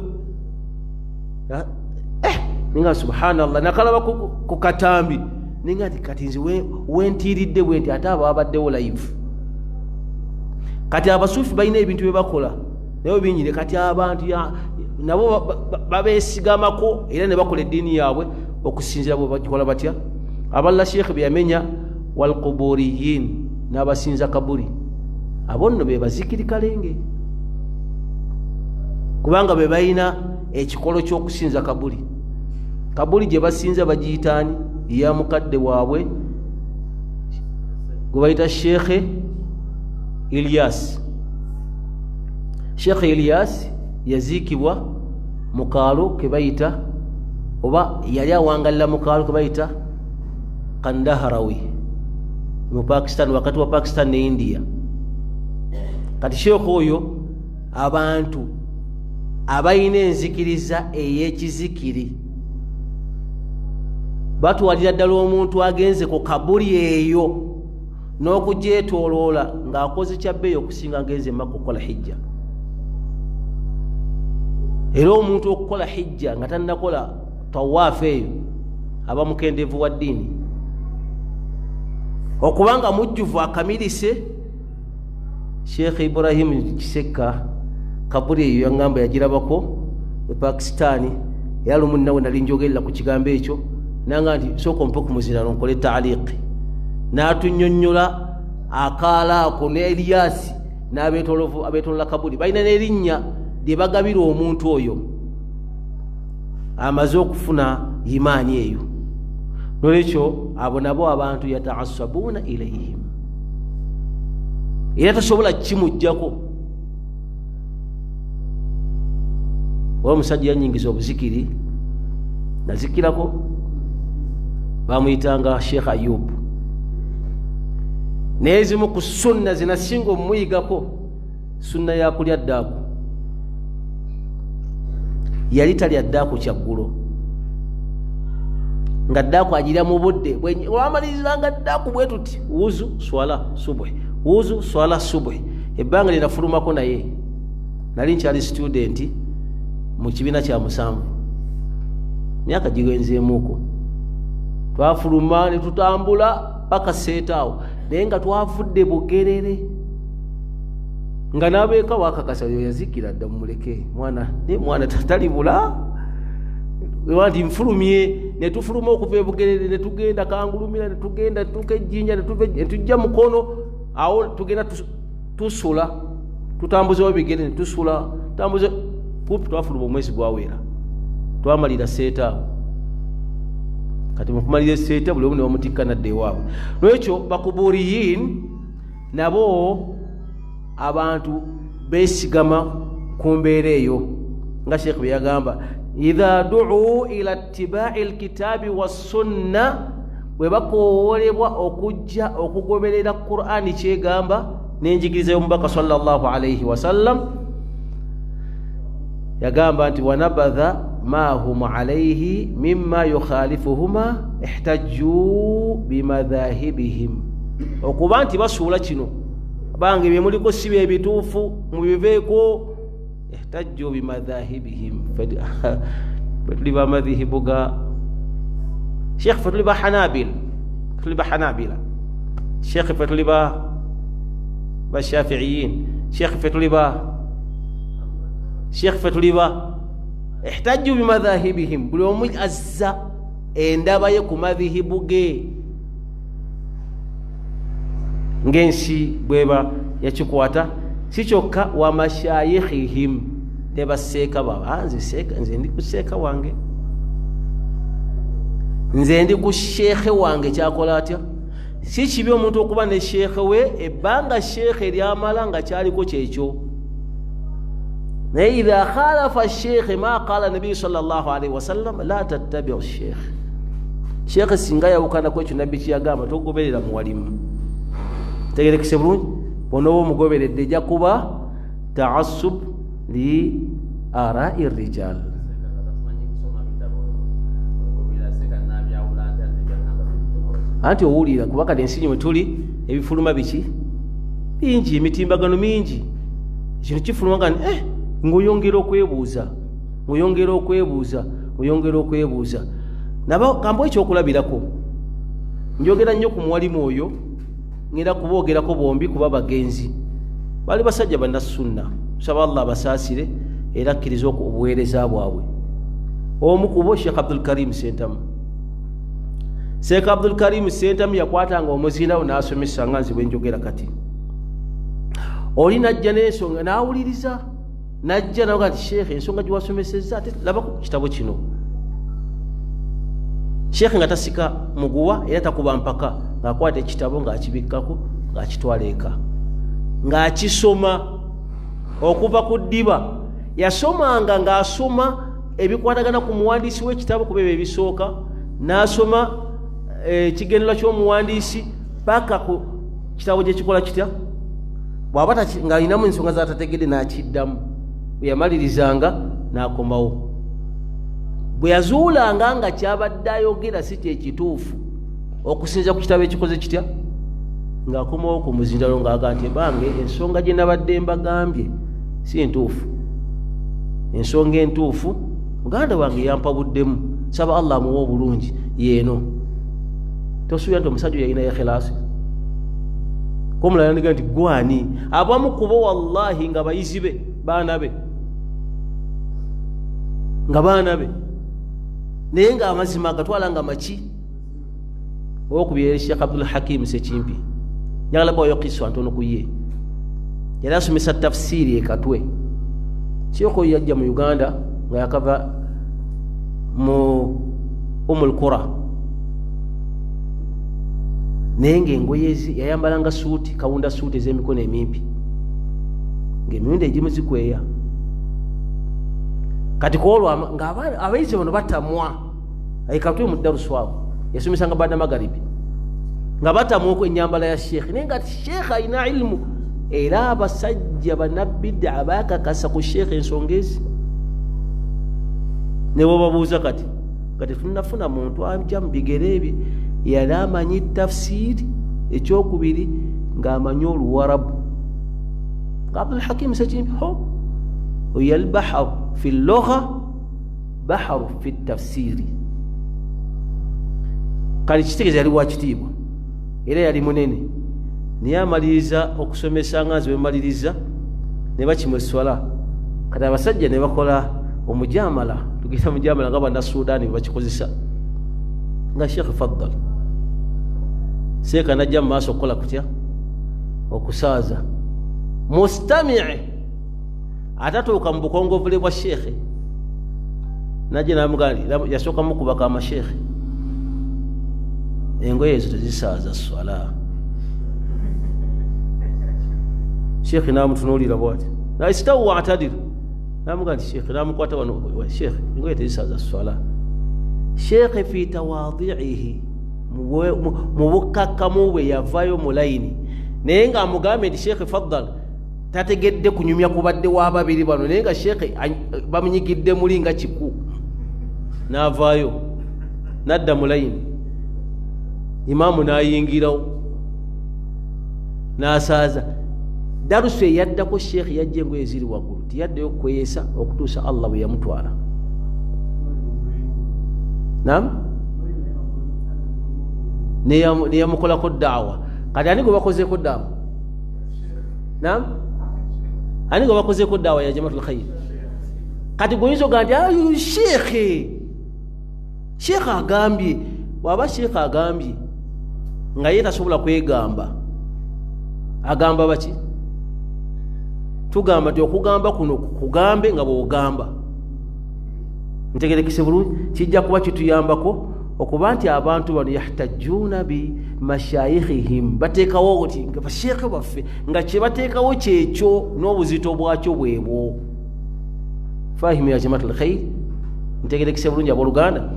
ninga subhanallah, nakalaba ku katambi, ninga nti kati nze wentiiridde bwe nti ate abo babaddewo live. Kati abasuufi balina ebintu bye bakola naye binyire. Kati abantu nabo babeesigamako era ne bakola eddiini yaabwe okusinziira bwe bagikola batya. Abalala sheekhe bye yamenya, walquburiyin, n'abasinza kaburi, abo nno be bazikiri kalenge, kubanga be balina ekikolo ky'okusinza kabuli. Kabuli gye basinza bagiyitaani ya mukadde waabwe gwe bayita Sheekhe Ilyas. Sheekhe Ilyas yaziikibwa mu kaalo ke bayita, oba yali awangalira mu kaalo ke bayita Kandaharawi mu Pakistan, wakati wa Pakistan ne India. Kati sheekhe oyo, abantu abalina enzikiriza ey'ekizikiri batwalira ddala omuntu agenze ku kabuli eyo n'okugyetoloola ng'akoze kya bbeeyi okusinga agenze emaka okukola hijja. Era omuntu okukola hijja nga tannakola tawaafu eyo aba mukendeevu wa ddiini, okubanga mujjuvu akamirise. Sheekh Ibrahimu Kisekka kabuli eyo yaŋŋamba yagirabako e Pakistaani, era lumu nawe nali njogerera ku kigambo ekyo, nanga nti sooka ompe ku muzinano nkole taaliqi, n'atunyonnyola akaala ako ne Eriyasi n'abeetolola kabuli balina n'erinnya lye bagabira omuntu oyo amaze okufuna imaani eyo. Nolwekyo abo nabo abantu yataasabuuna ilayhim, era tosobola kimugjako. Oba omusajja yanyingiza obuzikiri, nazikirako. Bamuyitanga Sheekh Ayubu. Naye ezimu ku sunna zinasinga omumuyigako, sunna yakulya ddaaku. Yali talya ddaaku kyaggulo, nga ddaaku agirya mu budde. Olwamalirizanga ddaaku bwe tuti, wuzu, swala subuhi, wuzu, swala subuhi. Ebbanga lyenafulumako naye nali nkyali student mu kibiina kya 7, myaka gigenzeemuuko. Twafuluma ne tutambula paka Seetaawo, naye nga twavudde Bugerere, nga n'abeeka wakakasa yo yazikira dda, mumuleke mwana, naye mwana talibula nti nfulumye. Ne tufuluma okuva eBugerere ne tugenda Kangulumira, ne tugenda tutuuka Ejjinja, ne tujja Mukono. Awo tugenda tusula, tutambuzewo bigere ne tusula, tambuze kumpi twafuluma omwezi gwawera, twamalira Seetaawo. Kati mukumalira eseeta, buli omu nebamutikka nadda ewaabwe. Lwekyo bakuburiyin nabo abantu besigama ku mbeera eyo, nga Sheekh bwe yagamba, idha duu ila ittibai lkitaabi wassunna, bwe bakowoolebwa okujja okugoberera Qur'ani kyegamba n'enjigiriza y'omubaka sallallahu alaihi wasallam, yagamba nti wanabatha ma hum alaihi mima yukhalifuhuma ihtajju bimadhahibihim. Okuba nti basuula kino, abange byemuliko si byebituufu, mubiveeko, ihtajju bimadhahibihim. Fe tuli bamadhihibu ga Sheekh, fe tuli ba Hanabil, tuli ba Hanabila Sheekh, fe tuli ba Bashafiiyin Sheekh, fe tuli ba Sheekh, fe tuli ba ihtajju bimadhahibihim. Buli omu azza endaba ye ku madhihibu ge, ng'ensi bweba yakikwata. Si kyokka, wa mashayikhihim, ne baseeka baabwe. Nze seeka, nze ndi ku seeka wange, nze ndi ku sheekhe wange. Kyakola atya? Si kibi omuntu okuba ne sheekhe we ebbanga sheekhe eryamala nga kyaliko kyekyo, naye idha khalafa sheekhe ma qala nabiyu sallallahu alaihi wasallam, la tattabi sheekhe. Sheekhe singa yawukanako ekyo nabbi kyeyagamba, togoberera muwalimu. Tegerekese bulungi, bonooba omugoberedde ejja kuba taassub li arai rijal. Anti owulira, kuba kati ensi mwe tuli ebifuluma biki bingi, emitimbagano mingi, ekintu kifuluma nga ng'oyongera okwebuuza, ng'oyongera okwebuuza, ng'oyongera okwebuuza. Naba kambo ekyokulabirako, njogera nnyo ku muwalimu oyo, ngenda kuboogerako bombi kuba bagenzi, bali basajja bannassunna. Nsaba Allah abasaasire era akkirize obuweereza bwabwe. Omu kubo Sheekh Abdulkarim Sentamu. Sheekh Abdulkarim Sentamu yakwatanga omuzinawo n'asomesa nga nze bwe njogera kati. Oli najja n'ensonga n'awuliriza, najja naga nti, "Sheekh, ensonga gyewasomesezza, ate labako ku kitabo kino." Sheekh nga tasika muguwa era takuba mpaka, ng'akwata ekitabo ng'akibikkako, ng'akitwala eka, ng'akisoma okuva ku ddiba. Yasomanga ng'asoma ebikwatagana ku muwandiisi w'ekitabo, kuba ebyo ebisooka, n'asoma ekigendererwa ky'omuwandiisi paka ku kitabo gye kikola kitya. Bw'aba ng'alinamu ensonga z'atategedde, n'akiddamu. Bwe yamalirizanga n'akomawo. Bwe yazuulanga nga kyabadde ayogera si kyekituufu okusinza ku kitabo ekikoze kitya, ng'akomawo ku muzindalo ng'aga nti, "Bange, ensonga gye nabadde mbagambye si ntuufu, ensonga entuufu muganda wange yampabuddemu, saba Allah amuwa obulungi, yeeno." Tosuubira nti omusajja oyo yalina ikhilaasi? Komulala niga nti gwani abamu kubo, wallahi, nga bayizi be baana be, nga baana be, naye nga amazima agatwala nga maki. Owokubiri, Sheekh Abdul Hakim Sekimpi. Njagala bawayo kiswa ntono ku ye. Yali asomesa tafsiiri ekatwe. Sheekh oyo yajja mu Uganda nga yakava mu Umul Qura, naye ngaengoye ezi yayambalanga suuti, kawunda suuti ez'emikono emimpi, ng'emirundi egimu zikweya. Kati kwolwo nga abayizi bano batamwa ekatwe mu ddarusu awo. Yasomesanga bada magaribi nga batamuoko enyambala ya sheekhe, naye nga sheekhe alina ilimu. Era abasajja banabida bakakasa ku sheekhe ensonga ezi ne bwebabuuza kati nga tetunafuna muntu ajja mu bigere ebye, yali amanyi tafsiiri, ekyokubiri ng'amanyi Oluwarabu. Abdulhakim Sekimpi ho oyo yali baharu fi lugha, baharu fi tafsiiri. Kale kitegeeza yali wakitiibwa era yali munene, naye amaliriza okusomesa nga nze bwemaliriza ne bakima eswala. Kati abasajja ne bakola omujamala, tugenda mujamala nga Bannasudaani bwebakikozesa, nga Sheekh Faddal seeka najja mu maaso okukola kutya okusaaza mustamii atatuuka mu bukongovule bwa sheekhe, najja namugamba, yasooka mukubako amasheekhe, engoye ezo tezisaaza swala. Sheekhe namutunuulira bwati, isitawu watadiru, namugaa nti sheekhe, namukwata wano, sheekhe, engoye tezisaaza swala. Sheekhe fi tawaadiihi, mu bukkakkamu bwe, yavayo mu layini, naye ng'amugambye nti Sheekhe Faddal tategedde kunyumya kubadde w'ababiri bano, naye nga sheekhe bamunyigidde muli nga kiku, n'avaayo n'adda mu layini, imaamu n'ayingirawo n'asaaza darusu eyaddako. Sheekhe yajja engoye ziri waggulu, tiyaddeyo kweyesa okutuusa Allah bwe yamutwala. Nam neyamukolako daawa. Kati ani gwe bakozeeko daawa? Nam ani gwe bakozeeko daawa ya Jamatul Khair? Kati gweoyinza ogaa nti sheekhe, sheekhe agambye, waba sheekhe agambye nga ye tasobola kwegamba, agamba baki? Tugamba nti okugamba kuno kugambe nga bwogamba ntegerekese bulungi, kijja kuba kituyambako okuba nti abantu bano yahtajjuuna bi mashayikhihim, bateekawo ti nga basheekhe baffe, nga kyebateekawo kyekyo n'obuzito bwakyo bwebwo. Fahimu ya jamaat lkhair, ntegerekese bulungi abooluganda.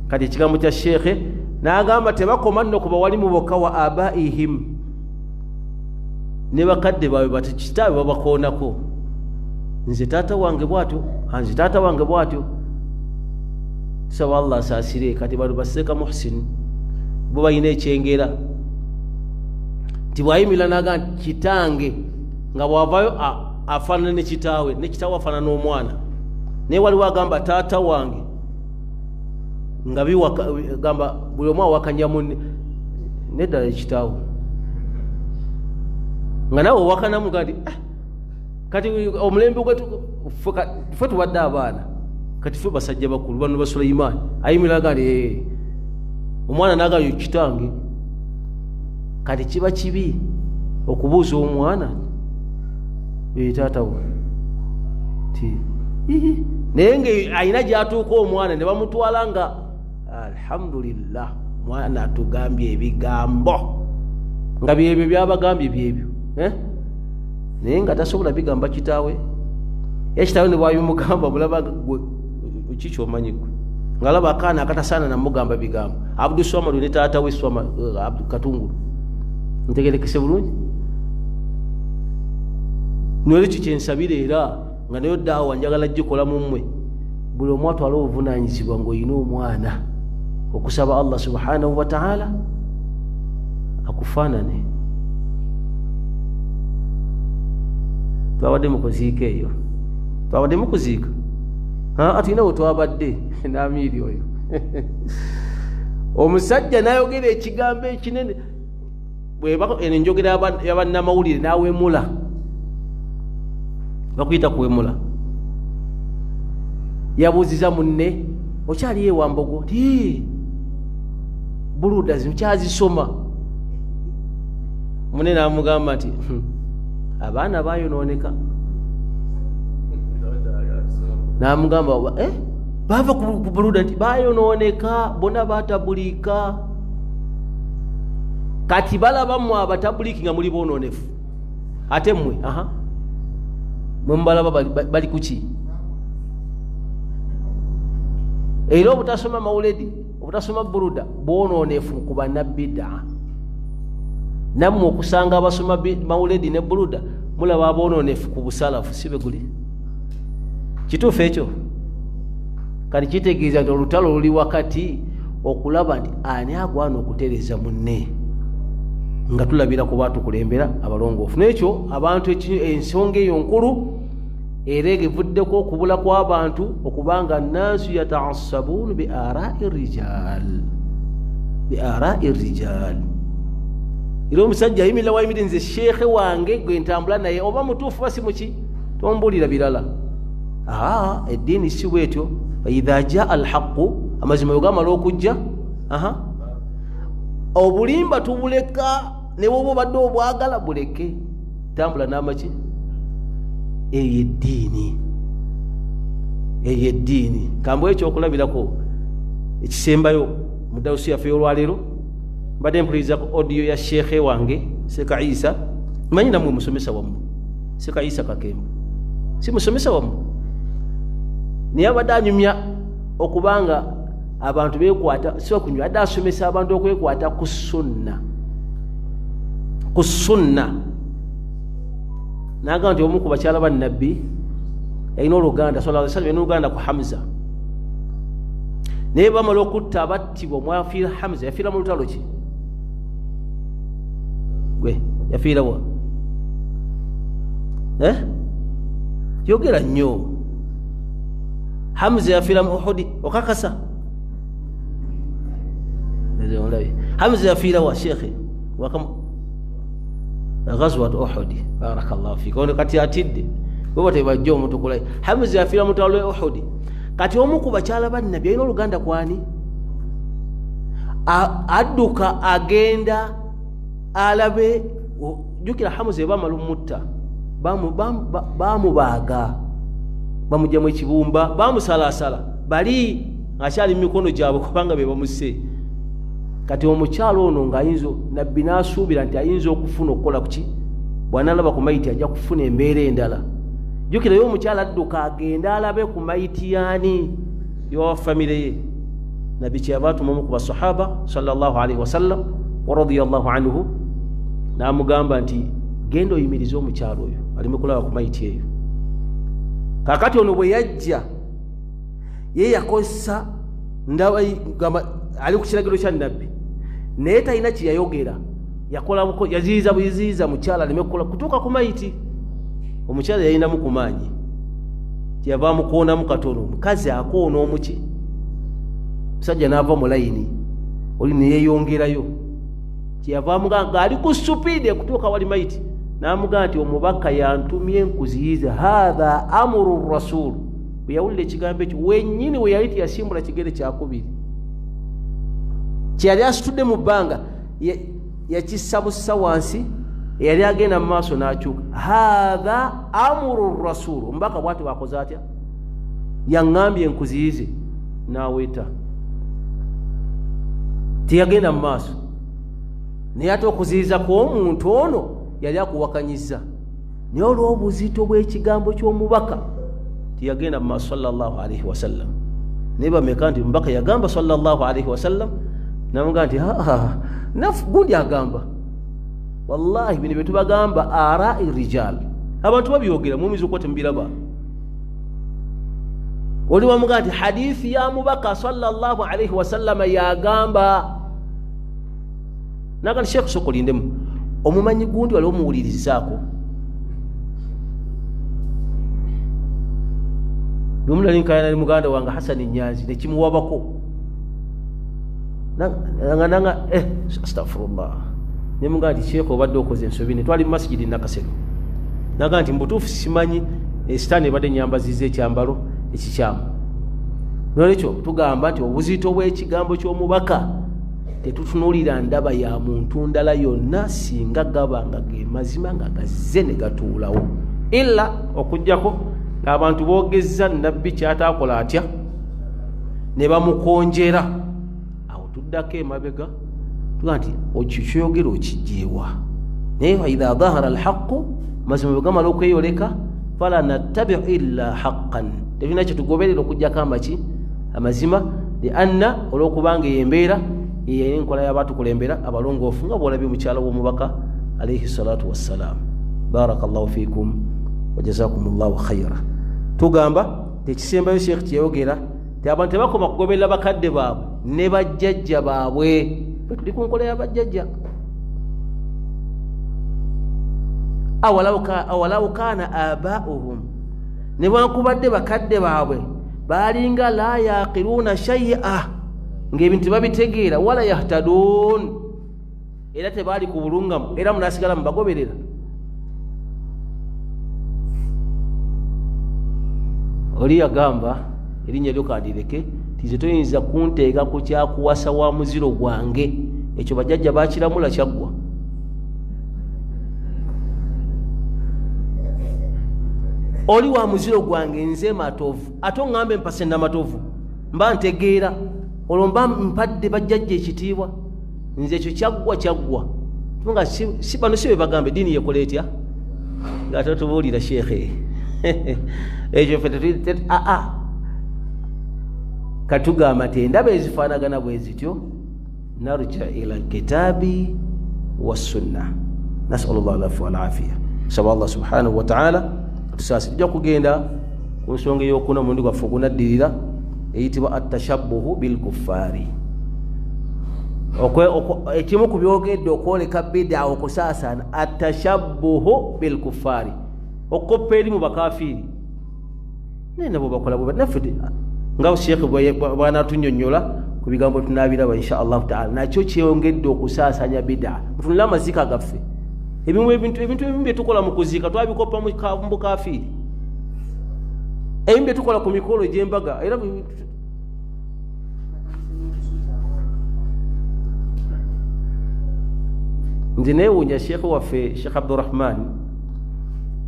Kati ekigambo kya sheekhe n'agamba tebakoma nno ku bawalimu bokka, wa abaihim, ne bakadde baabwe, bati kitaabwe babakoonako, nze taata wange bwatyo, nze taata wange bwatyo. Tusaba Allah asaasire. Kati bano baseeka Muhsin bo balina ekyengera nti bwayimirira naga nti kitange, nga bwavayo afaanana ne kitaawe, ne kitaawe afaanana n'omwana. Naye waliwo agamba taata wange nga gamba buli omu awakanya munne, neddala ekitaawe nga nawe owakanamu ga nti ah, kati omulembe gwetu ffe tubadde abaana, kati ffe basajja bakulu bano ba Sulaimaani ayimirira ga nti eh, omwana nagayo kitange. Kati kiba kibi okubuuza omwana taata we ti, naye nga alina gyatuuka omwana ne bamutwala nga alhamdulillah, mwana atugambye ebigambo nga byebyo byabagambye byebyo, eh? Naye nga tasobola bigamba kitaawe, era kitaawe ne bwabimugamba mulaba gwe kikyomanyi gwe ngaalaba akaana akatasaana namugamba bigambo. Abduswamadu ne taata we Swama Katungulu, ntegerekese bulungi. Nolwekyo kyensabira, era nga nayo daawa njagala gikola mu mmwe, buli omu atwale obuvunanyizibwa ng'olina omwana okusaba Allah subhanahu wataala akufaanane. Twabadde mukuziika eyo, twabadde mukuziika, tulina we twabadde n'amiiri oyo omusajja nayogera ekigambo ekinene, eno enjogera yabannamawulire, nawemula, bakuyita kuwemula. Yabuuziza munne, okyaliyo ewambogo ti buluda zino kyazisoma? Munne namugamba nti abaana bayonooneka. Namugamba eh? Bava ku buluda nti bayonooneka bonna, batabulika. Kati balaba mmwe abatabuliki nga muli bononefu, ate mmwe aha mwe mubalaba bali kuki? Era obutasoma mawuledi. Obutasoma buruda bwonoonefu ku bannabbidaa. Nammwe okusanga abasoma mawuledi ne buruda mulaba aboononefu ku busalafu, si bwe guli? Kituufu ekyo? Kati kitegeeza nti olutalo luli wakati okulaba nti ani agwana okutereeza munne, nga tulabira ku batukulembera abalongoofu. N'ekyo abantu ensonga eyo nkulu, era evuddeko okubula kw'abantu, okubanga naasu yataasabuun bi arai rijal, bi arai rijal. Era omusajja ayimirira wayimirire, nze sheekhe wange gwe ntambula naye, oba mutuufu basi muki, tombuulira birala. Aa, eddiini si bwetyo. Faidha jaa alhaqu, amazima bwe gamala okujja, aha, obulimba tubuleka, ne bwoba obadde obwagala buleke, tambula n'amaki. Eyo eddiini, eyo eddiini. Kambuwa ekyokulabirako ekisembayo mu dawusi yaffe y'olwaleero. Mbadde mpuliriza ku audio ya sheekhe wange Seka Isa. Manyi nammwe musomesa wammwe Seka Isa Kakembo si musomesa wammwe, naye abadde anyumya okubanga abantu bekwata, si okunywa, adde asomesa abantu okwekwata ku sunna, ku sunna. Nagamba nti omu ku bakyala ba Nabbi yalina oluganda, sallallahu alaihi wasallam, yalina oluganda ku Hamza, naye bamala okutta abattibwa mwafiira Hamza. Yafiira mu lutalo ki? Gwe yafiira wa? Eh? Yogera nnyo. Hamza yafiira mu Uhudi. Okakasa? Hamza yafiira wa, shekhe? Ghazwat Uhudi. Barakallahu fik. Ono kati atidde bweba tebajja omuntu kulayi. Hamza yafiira mu lutalo lwe Uhudi. Kati omu ku bakyala ba Nabbi alina oluganda kwani, adduka agenda alabe. Jjukira Hamuza ebamala omutta bamubaaga, bamugyamu ekibumba, bamusalasala, bali akyali mu mikono gyabwe kubanga be bamuse. Kati omukyalo ono ng'ayinza, Nabbi n'asuubira nti ayinza okufuna okukola kuki, bw'analaba ku mayiti ajja kufuna embeera endala. Jjukirayo omukyala adduka agenda alabe ku mayiti yaani, yowa famire ye. Nabbi kyeyava atuma omu ku basahaba sallallahu alaihi wasallam wa radiyallahu anhu, n'amugamba nti genda oyimirize omukyalo oyo aleme kulaba ku mayiti eyo. Kakati ono bwe yajja, ye yakozesa ndaba gamba ali ku kiragiro kya Nabbi, naye talina kyeyayogera. Yakola yaziyiza buyiziyiza mukyala aleme kukola kutuuka ku mayiti. Omukyala yalinamu ku maanyi, kyeyava amukoonamu katono. Omukazi akoona omuki, musajja n'ava mu layini oli neyeyongerayo. Kyeyava amugamba ng'ali ku supiidi ekutuuka wali mayiti, n'amugamba nti omubaka yantumye nkuziyiza, hatha amuru rasulu. Bwe yawulira ekigambo ekyo, wennyini we yali teyasimbula kigere kyakubiri, kyeyali asitudde mu bbanga yakissa bussa wansi, eyali agenda mu maaso n'akyuka. Hatha amuru rasulu, omubaka bwati bwakoze atya, yaŋŋambye nkuziyize. N'aweeta, teyagenda mu maaso. Naye ate okuziyiza kw'omuntu ono yali akuwakanyiza, naye olw'obuzito bw'ekigambo ky'omubaka teyagenda mu maaso sallallahu alaihi wasallam. Naye bameka nti omubaka yagamba sallallahu alaihi wasallam, namugaa nti nafu gundi agamba. Wallahi bino byetubagamba arai rijal, abantu babyogera, muyinza okuba temubiraba. Oli wamugaa nti hadithi ya mubaka sallallahu alaihi wasallama yagamba, naga nti sheekh soka olindemu, omumanyi gundi wali omuwulirizaako. Lumu nali nkayana ne muganda wange Hasani Nyanzi, nekimuwabako nanga eh, astafurullah, nemugaa nti sheekh obadde okoze ensobi. Ne twali mu masigidi Nakasero, naga nti mubutuufu simanyi, sitaani ebadde nyambaziza ekyambalo ekikyamu. Nolwekyo tugamba nti obuzito bw'ekigambo ky'omubaka tetutunuulira ndaba ya muntu ndala yonna, singa gaba nga ge mazima nga gazze ne gatuulawo, illa okugjako ng'abantu boogezza Nabbi kyataakola atya ne bamukonjera. Awo tuddako emabega tuga nti ekyo kyoyogera okijjeewa? Naye faidha dhahara alhaqu, mazima bwe gamala okweyoleka, fala nattabiu illa haqqan, tetulina kyetugoberera okugjako amaki amazima. Lianna olwokubanga eyo embeera eyo enkola y'abatukulembera abalongoofu nga bwolabye mukyala w'omubaka alaihi salatu wassalam. Barakallahu fikum wajazakum llahu khaira. Tugamba tekisembayo Sheekh kyeyogera ti abantu tebakoma kugoberera bakadde baabwe ne bajjajja baabwe. Tuli ku nkola y'abajjajja. Awalawu kaana abauhum, ne bwankubadde bakadde baabwe balinga la yaqiruuna shay'a, ng'ebintu tebabitegeera, wala yahtadun, era tebaali ku bulungamu, era munasigala mubagoberera. Oli yagamba erinnya lyo kandireke, tize toyinza kunteeka ku kyakuwasa wa muziro gwange, ekyo bajjajja bakiramula kyaggwa. Oli wa muziro gwange nze Matovu, ate oŋŋambe mpase Namatovu, mba ntegeera olwo mba mpadde bajjajja ekitiibwa. Nze ekyo kyaggwa kyaggwa. Nga si bano si be bagamba eddiini yekola etya, nga totubuulira sheekhe ekyo ffe aa katugamba nti endaba ezifaanagana bwe zityo narja ila lkitaabi wassunna. Nasal llah alafu walafiya. Saba Allah subhanahu wataala atusaasi. Tujja kugenda ku nsonga eyokuna omulundi gwaffe ogunaddirira eyitibwa atashabuhu bilkuffari. Ekimu ku byogedde okwoleka bida okusaasaana atashabuhu bilkuffari, okukoppa eri mu bakafiiri. Naye nabo bakola bwe naffe nga sheekhe bw'anaatunyonnyola ku bigambo tunaabiraba insha allahu taala. Nakyo kyeyongedde okusaasanya bida. Mutunule amaziika gaffe, ebimu ebintu ebimu bye tukola mu kuziika twabikopa mu bukafiiri, ebimu bye tukola ku mikolo egy'embaga era nze neewuunya sheekhe waffe Sheekh Abdurahman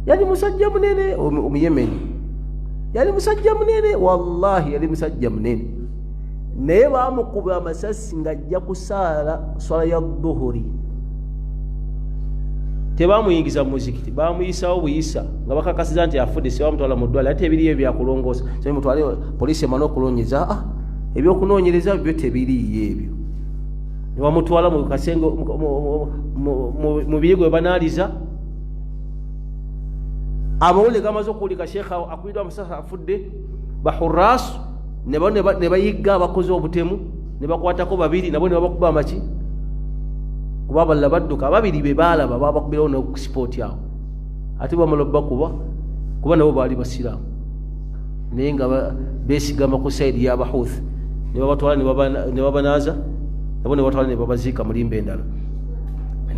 yali musajja munene omuyemeni, yali musajja munene, wallahi yali musajja munene, naye baamukuba amasasi ng'ajja kusaala swala ya dhuhuri. Tebamuyingiza mu muzikiti, bamuyisawo buyisa nga bakakasiza nti afudde, sibamutwala mu ddwaliro, ate ebiriyo ebyakulongoosa mutwale poliisi emale okunoonyereza. Ebyokunoonyereza byo tebiriiyo ebyo. Ne bamutwala mu kasenge mu biyigo bwe banaaliza. Amawulire gamaze okuwulika, sheekha akubiddwa amasasi afudde. Bahuraasu ne bayigga abakoze obutemu ne bakwatako babiri, nabo ne babakuba amaki kuba abalala badduka. Ababiri be baalaba babakubirawo nokusipooti awo, ate bamala obakuba kuba nabo baali basiraamu naye nga beesigama ku saidi y'abahuthi, ne babatwala ne babanaaza, nabo ne batwala ne babaziika mu limba endala.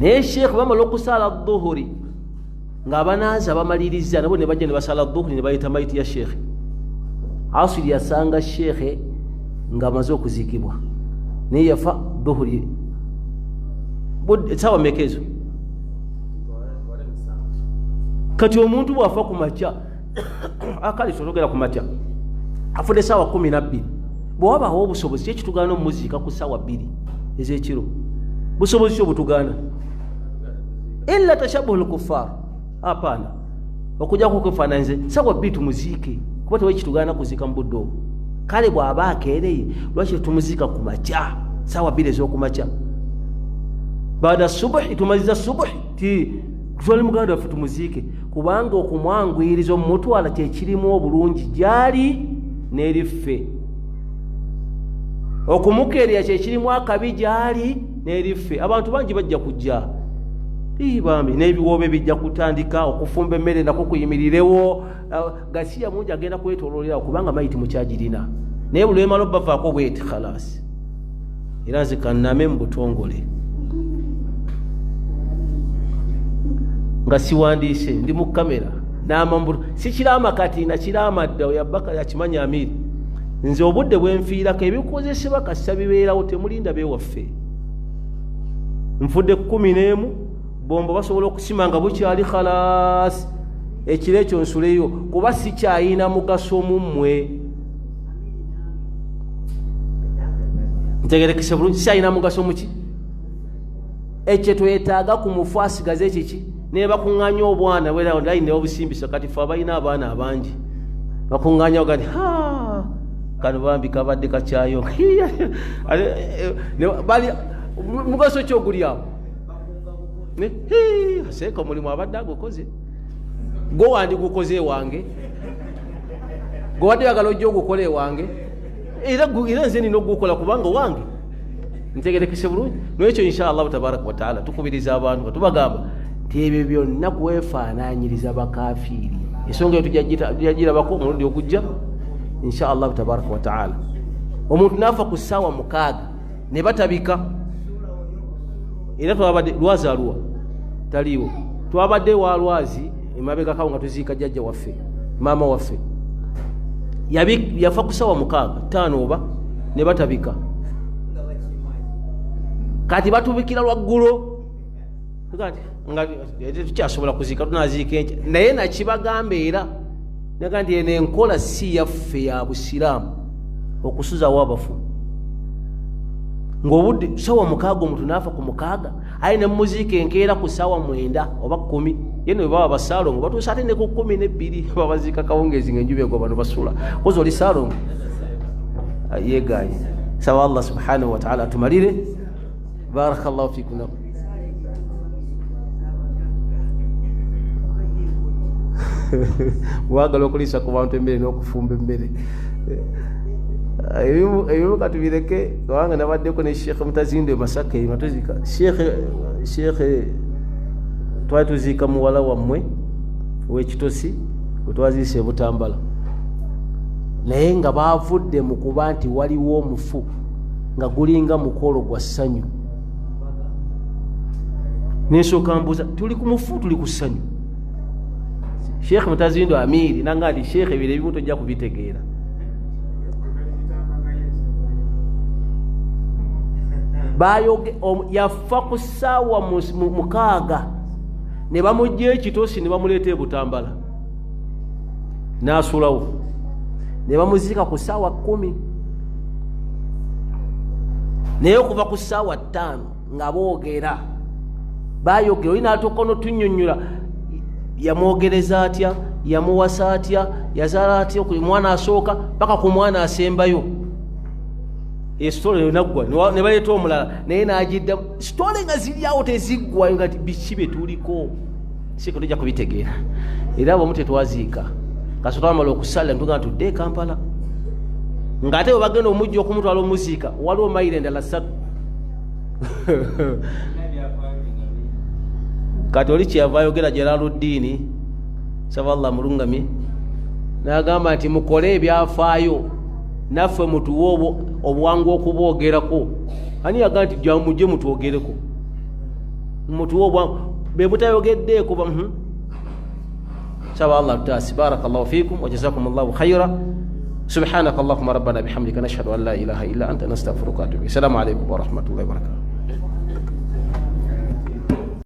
Naye sheekh bamala okusaala dhuhuri ng'abanaaza bamaliriza, nabo ne bajja ne basaala dhuhuri ne bayita mayiti ya sheekhe. Asiri yasanga sheekhe ng'amaze okuziikibwa, naye yafa dhuhuri esaawa meka ezo? Kati omuntu bw'afa ku makya, akale tologera ku makya, afudde esaawa 12, bwe wabaawo obusobozi ki ekitugaana omumuziika ku saawa 2 ez'ekiro? Busobozi ki obutugaana? Illa tashabuhu lkuffar, apaana okujjako okwefaananyiza. Saawa 2 tumuziike kuba tewali kitugaana kuziika mu budde obwo. Kale bw'aba akeereye, lwaki tumuziika ku makya saawa 2 ez'okumakya baada subuhi? Tumaliza subuhi ti tutwale muganda waffe tumuziike, kubanga okumwanguyiriza omumutwala kyekirimu obulungi gyali n'eriffe, okumukeerera kyekirimu akabi gyali n'eriffe. Abantu bangi bajja kujja bambi n'ebiwoobe bijja kutandika, okufumba emmere nako kuyimirirewo, gasiya mungi agenda kwetololerawo kubanga mayiti mukyagirina. Naye buli lwemala obavaako bweti khalasi. Era nze kanname mu butongole nga siwandiise, ndi mu kamera nama sikiraama kati nakiraama dda. Oyabaka yakimanya Amiri, nze obudde bwenfiirako ebikozesebwa kasita bibeerawo, temulinda bewaffe. Nfudde 11, bombo basobola okusima nga bukyali khalasi, ekiro ekyo nsuleyo kuba sikyayina mugaso mu mmwe. Ntegerekese bulungi, sikyayina mugaso muki? Ekyo twetaaga ku mufu asigaze ekiki naye bakuŋŋaanya obwana layini ne babusimbisa. Kati fe abalina abaana abangi bakuŋŋaanya bagati ha Kano bambi kabadde kakyayo bali mugaso ki oguli awo? Seeka omulimu abadde agukoze, gwe wandigukoze ewange, gwe wadde oyagala ojja ogukola ewange, era nze nina okugukola kubanga wange. Ntegerekese bulungi. Nolwekyo insha Allahu tabaraka wataala tukubiriza abantu nga tubagamba nti ebyo byonna kwefaananyiriza bakafiiri. Ensonga eyo tujagirabako omulundi ogujja insha Allahu tabaraka wataala. Omuntu naafa ku ssaawa 6 ne batabika, era twabadde lwazi aluwa taliiwo, twabadde wa lwazi emabegakawo nga tuziika jjajja waffe, maama waffe yafa ku ssaawa 6 5 oba ne batabika. Kati batubikira lwaggulo nga tukyasobola kuziika, tunaziika enkya. Naye nakibagamba era naga nti eno enkola si yaffe ya busiraamu okusuzawo abafu ng'obudde ssaawa 6 omuntu n'afa ku 6, aye ne muziika enkeera ku ssaawa 9 oba 10. Ye ne baba basaalongo batuusa ate ne ku 12 babaziika kawungeezi ng'enjuba egwa, bano basula kozi oli saalongo yeeganye. Saba Allah subhanahu wataala atumalire. Barakallahu fikum. Wagala okuliisa ku bantu emmere n'okufumba emmere, ebimu katubireke, kubanga nabaddeko ne Sheekh Mutazindo e Masaka nga tuziika Sheekh, twali tuziika muwala wammwe ow'ekitosi bwe twaziisa e Butambala, naye nga baavudde mu kuba nti waliwo omufu nga gulinga mukolo gwa ssanyu. Nensooka mbuuza, tuli ku mufu, tuli ku ssanyu? Sheekh Mutazindo Amiiri nanga nti Sheekh ebiro ebimu tojja kubitegeera. Yafa ku ssaawa 6 ne bamugja ekitosi ne bamuleeta e Butambala n'asulawo, ne bamuziika ku ssaawa 10. Naye okuva ku ssaawa 5 nga boogera, bayogera, oli n'atuuka n'otunnyonnyola yamwogereza atya, yamuwasa atya, yazaala atya, omwana asooka paka ku mwana asembayo. Esitole yonaggwa ne baleeta omulala naye n'agiddamu. Sitole nga ziri awo teziggwayo, nga biki bye tuliko sika tujja kubitegeera. Era abamu tetwaziika kasi twamala okusala ntugamba tudde e Kampala, ng'ate bwe bagenda omujja okumutwala omuziika waliwo mayiro endala 3. Kati oli kyeyava ayogera Jalaluddini, saba Allah mulungamye, n'agamba nti mukole ebyafaayo naffe mutuwe obwangu okuboogerako. Ani yagamba nti mujje mutwogereko, mutuwe obwangu be mutayogeddeeko? Saba Allah tutaasi. Barakallahu fikum wa jazakumullahu khaira. Subhanaka allahumma rabbana bihamdika, nashhadu an la ilaha illa anta, nastaghfiruka wa atubu. Assalamu alaikum wa rahmatullahi wa barakatuh.